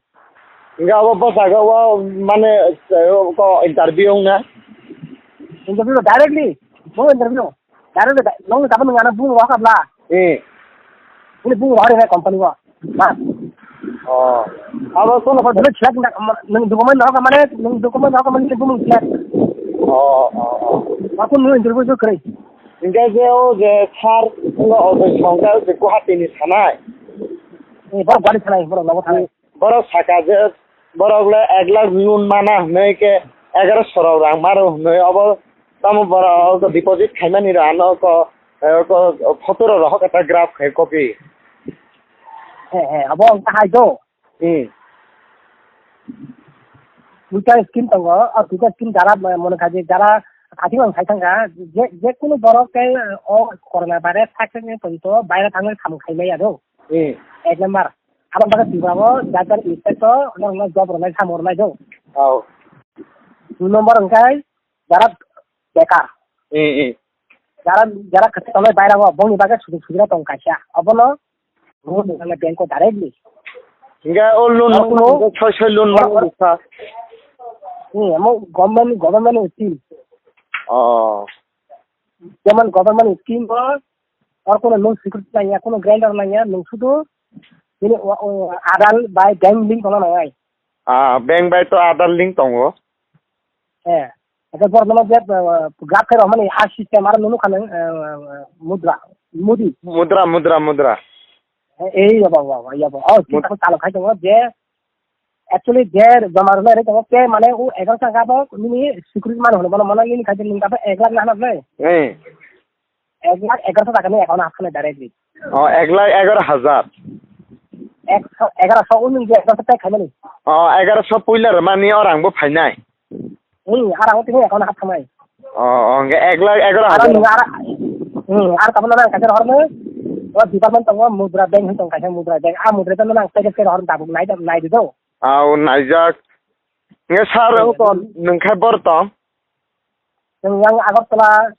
Hingke abo bwskango o mane, eh, ko interview wngna? Interview directly, bo interview. Directly da-, nong ni tabuk nang ano bung rohor kabla. Eh. Ini bung rohor ini company o. Mas. Oh. Abo kono ko dulu chelak nang, nang document rohor ka mane, nang document rohor ka mane bung chelak. Oh, oh, oh. Aku nung interview tu kere. Hingke je o je sir, o, o je songkar je Guwahati ni sanai. Eh, borok Guwahati sanai, borok nogo sanai. Borok saka je, borok le ek lakh loan mana hwnwi khe egaroso rok rang maro hwnwi, obo tamo borok deposit khaimani rok ano ko, eh, ko photo rok rohor khe ta graph khai copy. He, he, abo wng kha hai do. Hmm. Duita scheme tongo, o duita scheme jara mone kha je jara athing ang khai thang kha, je, je kunu borok tei o corona virus thak thak ni tongwi to baira thangwi samung khai maya do. Hmm. Ek number. Aboni bagwi Tripura o jar jar effect o norokno job rwnai, samo rwnai do. Oh. Dui number hwnkhe jara bekar. Eh, eh. Jara, jara kwchwng tongnai bairang o, bongni bagwi sujug sujira tong kaisa. Obono loan rwnai bank o directly. Hingke o loan Obono soi soi loan o, mano o, bwsa. Hmm, amo government, government ni scheme. Oh. Jemon government ni scheme o, Oro kono nwng security nangya, kono guarantor nangya, nwng sudu nini o, o, Aadhaar bai bank link tongna nangnai. Ah, bank bai to Aadhaar link tongo. Eh, eke borok nono je, eh, graph khe rwmani a system aro nunu khanang, eh, mudra, mudi. Mudra, mudra, mudra. Eh, eh, yabo, yabo, yabo. Oh, Mud- kita ko chalo khai tongo je, actually je joma rwna ri tongo, ke mane u egaroso hwnkha bo nini security mano hwnwi bono mano nini khai nini kabo ek lakh na hwnwi. Eh. Ek lakh egaroso taka ni account o hapkha nai directly. Oh, ek lakh egaroso hajar. Ekso, egaroso, o nwng je egaroso pay khaimani. Oh, egaroso puila rwmani o rang bo phainai. Hmm, ar ang tini account o hapkha nai. Oh, oh, hwnkhe ek lakh egaroso hajar. Aro nwng ara, hmm, ar tabuk nang kaisa rohorno, o department tongo, Mudra Bank hwn tong kaisa Mudra Bank. A Mudra Bank no nang pay khe rohor tabuk nai, nai di do. Au, naijak. Nge sir, hmm, o kon nwng khai bor tong? Nwng yang Agartala,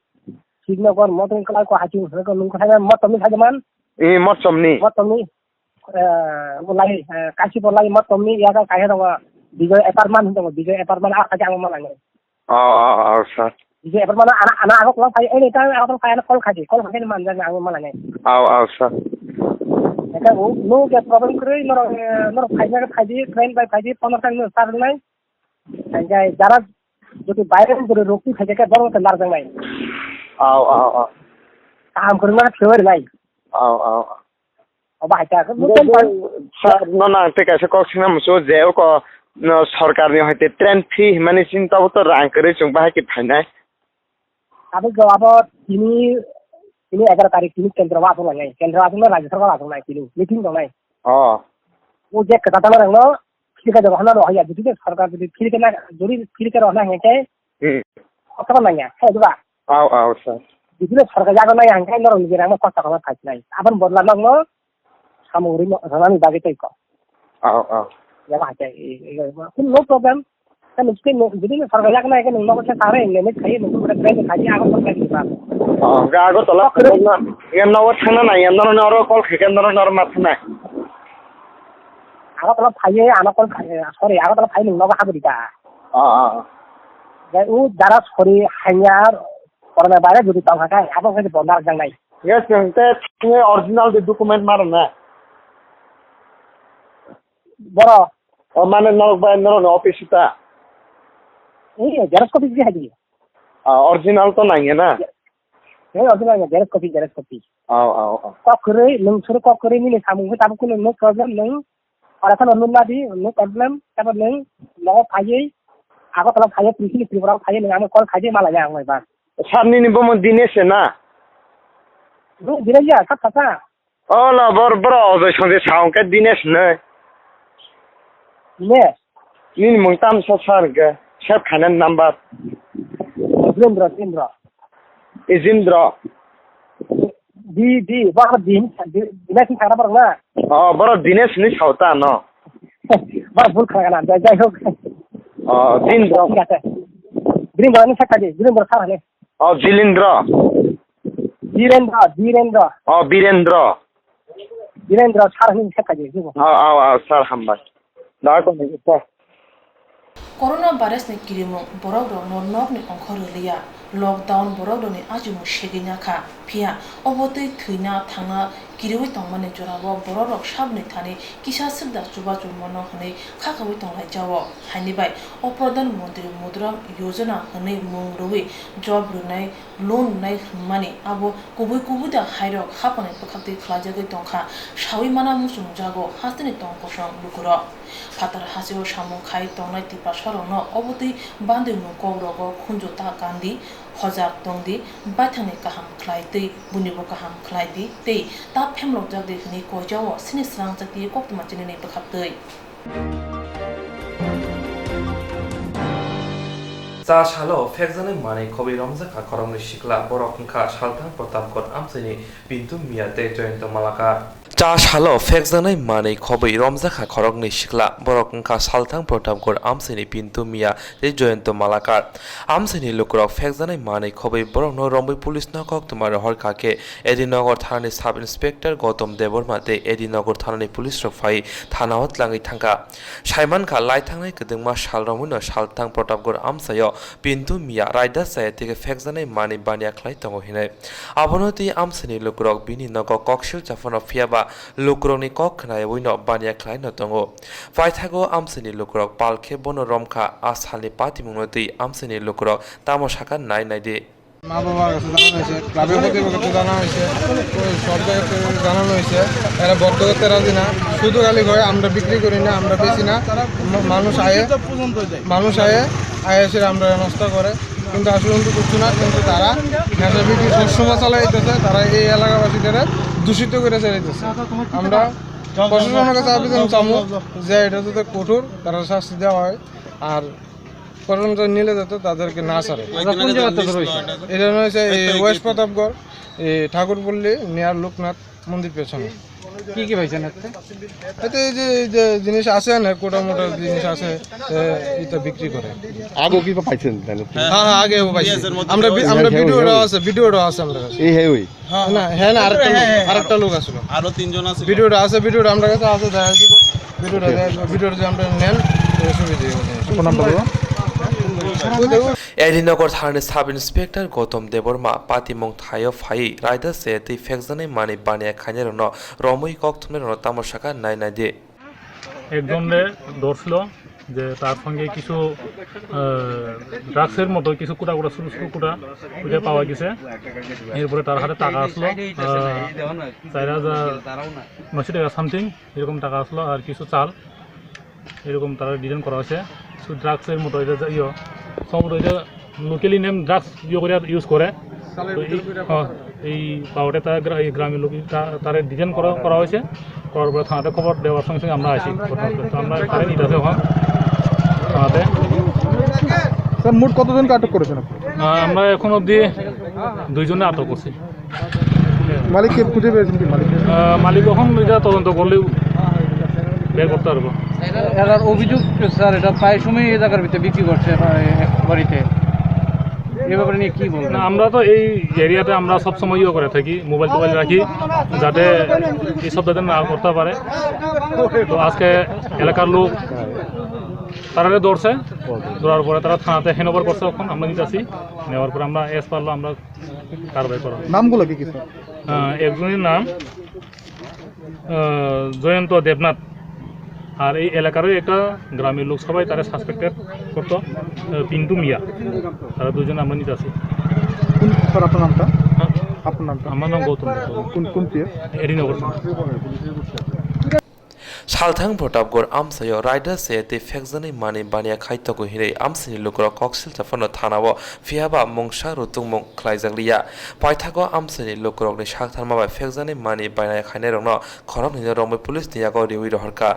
Sibinagar, Motor Kalai ko haching, ko nwng khai mo tomni khai man? Eh, mo tomni. Mo tomni. Eh, bo lai, eh, kaisa bo lai mo tomni, ya ka kaisa tongo. Bijoy apartment tongo, Bijoy apartment a kaisa ang ma langai. Oh, oh, oh, sir. Bijoy apartment ana, ana Agartala phai, any time Agartala phai, ana call khai di, call khai di man jang ang ma langai. Oh, oh, sir. Eka u, no ke problem kre, norok, eh, norok phai na phai di, train bai phai di, phone khai no sar nai. Hingke jara jodi baire jodi rokti khaijak khe borok khe narwknai. Au, au, au. Kaham kwrwngma khe phiyoi rwnai. Au, au, au. Obo hai ta khe. Nokhe sir no nang tei kaisa kok swngna muchungo je oko no sorkar ni hoite train free hwnmani chini tabuk to rang kwrwi chwng bahai khe phainai. Abo jo abo tini, tini egaroh tarik tini kendro o aswk lainai. Kendro aswk no rajya sorkar aswk nai tini. Meeting tongnai. Oh. O je kwtal tamo rang no, Phirikhe rohorna rohorya, jodi je sorkar jodi phirikhe na, jodi phirikhe rohorna hingkhe, hmm, kosto nangya, hai diba? Au, au, sir. Jodi je sorkar yago naya hingkhe norok niji rangno kosto khlai phaisnai. Aboni bodol norokno samung ri rwnani bagwi tei kok. Au, au. Yaba hai, no problem. Tei nwng tei nwng, jodi nwng sorkar yak nai khe nwng nogo khe sare limit khai, nwng khe private khai, abo sorkar ni ba. Oh, ga Agartala. Kok kwrwi. Nwng nogo thangna nai, norok ni oro call khai khe norok ni oro ma thangnai. Agartala phaiye, ano call khai, sorry, Agartala phai nwng nogo habri da. Oh, oh, oh. Ga u dara sorry hanya, corona virus jodi tong kha khai, abo khe bo narwk jang nai. Yes, nwng te original de document ma rwna. Boro. O mane norok bai norok ni office ta? Eh, xerox copy se hai di. Ah, original to nangya na? Eh, original nangya, xerox copy, xerox copy. Au, au, au. Kok kwrwi, nwng suru kok kwrwi nini samung khe tabuk kunu no problem nwng. Ora khano nwng nadi, no problem, tabuk nwng nogo phaiwi, Agartala phaiwi, Tripura, Tripura phaiwi nwng ano call khai di malaya ang bai ba. Sir nini bomo Dinesh se na? Nwng Dinesh ya, sab thasa. Oh, no, bor-, boro Ojoi Sanjay sa hwnkhe Dinesh hinwi. Dinesh? Nini mung tamo sa sa hwnkhe? Save khainani number. Birendra, Birendra. Ijindra. Di, di, boro di, di, Dinesh hinwi sakna borok na? Oh, boro Dinesh hinwi sao ta no? Boro bhul khna gana, jai, jai hok. Oh, Jindra. Thik ase. Birendra hinwi sakha di, Birendra sa hinwi. Oh, Jilindra. Birendra, Birendra. Oh, Birendra. Birendra sir hinwi se khaidi, jebo. Oh, oh, oh, sir, hambai. Dar tongwi kha. Corona virus ni kirimung borok rok no nok ni ongkhor rwliya, lockdown borok rok ni achimung segwi na kha, phiya obo twi thwina thangna kiriwi tongmani jora o borok rok saboni thani kisa swk da chubachu mano hwnwi kha khawi tong lai jao. Haini bai o Pradhan Mantri Mudra Yojana hwnwi mung rwui job rwnai, loan rwnai hwnmani abo kubui kubui da hairok haphangni bwkhaktwi khlaijagwi tongkha, saui mana muchungjago hasteni tong kosong lukurok. Phatar hasteo samung khai tongnai Tiprasarokno obo twi bandwimung kokrogo khunju ta kandi, hojak tongdi, baithangni kaham khlaitwi buinibo kaham khlaidi tei ta phemlokjakdi hwnwi koijao sini srang chati koktwma chinini bwkhaktwi. Cha salo phekjaknai manwi khobwi romjakha khoroknwi sikla, borok wngkha Salthang Pratapgarh amchaini Pintu Miya tei Jayanta Malakar. Cha salo phekjaknai manwi khobwi romjakha khoroknwi sikla, borok wngkha Salthang Pratapgarh amchaini Pintu Miya tei Jayanta Malakar. Amchaini lukurok phekjaknai manwi khobwi borokno romwi police no koktwma rohorkha khe A D Nagar thanani Sub Inspector Gautam Debbarma tei A D Nagar thanani police rok phai thanao tlangwi thangkha. Saimankha, laithangnai kwdwngma sal romwino Salthang Pratapgarh amchaio Pintu Miya raida chaya tike phekjaknai manwi baniya khlai tongo hinwi. Abono twi amchaini lukurok bini nogo koksil chaphano phiyaba lukurokni kok khnayaui no baniya khlai no tongo. Paithago amchaini lukurok pal khe bono romkha, a salni patimungno twi amchaini lukurok tamo sakha nai naidi. মা বাবার কাছে জানানো হয়েছে, ক্লাবের কর্তৃপক্ষকে জানানো হয়েছে, তো সব জায়গাতে জানানো হয়েছে। এরা বন্ধ করতে রাজি না, শুধু খালি কয় আমরা বিক্রি করি না, আমরা বেচি না। মা-, মানুষ আয়ে, মানুষ আয়ে, আয়ে এসে আমরা নষ্ট করে। কিন্তু আসলে কিন্তু কিছু না, কিন্তু তারা নেশা বিক্রি সবসময় চালাই দিতেছে, তারা এই এলাকাবাসীদের দূষিত করে চালাইতেছে। আমরা প্রশাসনের কাছে আবেদন চাবো যে এটা যাতে কঠোর তারা শাস্তি দেওয়া হয়, আর প্রশাসন নিলে যাতে তাদেরকে না ছাড়ে। ওরা কোন জায়গা থেকে রয়েছে? এটা রয়েছে এই ওয়েস্ট প্রতাপগড়, এই ঠাকুরপল্লী, নিয়ার লোকনাথ মন্দির পেছনে। কি কি পাইছেন এতে? এতে এই যে, এই যে জিনিস আছে, অনেক কোটা মোটা জিনিস আছে, এ, এটা বিক্রি করে। আগেও কি বা পাইছেন জানেন? হ্যাঁ, হ্যাঁ, আগেও পাইছি। পেঁয়াজের মধ্যে আমরা বি-, আমরা হ্যাঁ, ভিডিওটা হ্যাঁ। আছে, ভিডিওটা আছে আমার কাছে। এই হ্যাঁ ওই। হ্যাঁ, না, হ্যাঁ, না, আরেকটা হ্যাঁ, লোক, হ্যাঁ, হ্যাঁ। আরেকটা লোক আসলো। আরো তিনজন আছে। ভিডিওটা আছে, ভিডিওটা আমরা কাছে আছে, দেখা দিব। ভিডিওটা দেখা দিব, ভিডিওটা যদি আমরা নেন, তাহলে সুবিধা হবে। ফোন নাম্বার বলো। ওই দেখো। A D Nagar thanani Sub Inspector Gautam Debbarma patimung thaio phaiwi raida chaya twi phekjaknai manwi baniya khainairokno romwi kok thumnairokno tamo sakha nai naidi. একজনরে ধরছিল যে তার সঙ্গে কিছু, আহ, ড্রাগসের মতো কিছু কুটা কুটা, ছোটো ছোটো কুটা, ওইটা পাওয়া গেছে। এরপরে তার হাতে টাকা আসলো, আহ, চার হাজার নয়শো টাকা something এরকম টাকা আসলো, আর কিছু চাল, এরকম তারা ডিজাইন করা হয়েছে। শুধু ড্রাগসের মতো এটা যে ইয়ে, সম্ভবত এটা লোকালি নেম ড্রাগস ইয়ে করে ইউজ করে। তো এই, হ্যাঁ, এই পাউডারটা গ্রা-, এই গ্রামের লোক তা-, তারা ডিজাইন করা, করা হয়েছে। করার পরে থানাতে খবর দেওয়ার সঙ্গে সঙ্গে আমরা আসি ঘটনাস্থলে। তো আমরা তারা নিতে আসে ওখান থানাতে। স্যার, মোট কতজনকে আটক করেছেন আপনি? আহ, আমরা এখন অবধি দুইজনে আটক করছি। মালিককে খুঁজে পেয়েছেন কি মালিককে? আহ, মালিক এখন এটা তদন্ত করলেই বের করতে পারবো। এটার অভিযোগ, স্যার, এটা প্রায় সময় এই জায়গার ভিতরে বিক্রি করছে, আহ, এক বাড়িতে। এ ব্যাপারে নিয়ে কি বলবেন? না, আমরা তো এই এরিয়াতে আমরা সব সময় ইয়ে করে থাকি, মোবাইল টোবাইল রাখি, যাতে এই সব যাতে না করতে পারে। তো আজকে এলাকার লোক তারা ধরছে, ধরার পরে তারা থানাতে হ্যান্ড ওভার করছে, এখন আমরা নিতেছি। নেওয়ার পরে আমরা অ্যাজ পারলো আমরা কারবাই করা। নামগুলো কি কি, স্যার? আহ, একজনের নাম, আহ, জয়ন্ত দেবনাথ, আর এই এলাকারও একটা গ্রামের লোক সবাই তারা সাসপেক্টেড করতো, আহ, পিন্টু মিয়া। তারা দুজন আমরা নিতে আসি। কোন, স্যার, আপনার নামটা? হ্যাঁ? আপনার নামটা? আমার নাম গৌতম দত্ত। কোন, কোন পিএস? এডি নগর থানা। Salthang Pratapgarh amchaio raida chaya tei phekjaknai manwi baniya khai tongo hinwi amchaini lukurok koksil chaphano thanao phiyaba mungsa rutungmung khlaijakliya. Paithago amchaini lukurokni saktharma bai phekjaknai manwi baniya khainairokno khoroknwino romwi police ni yago riwi rohorkha.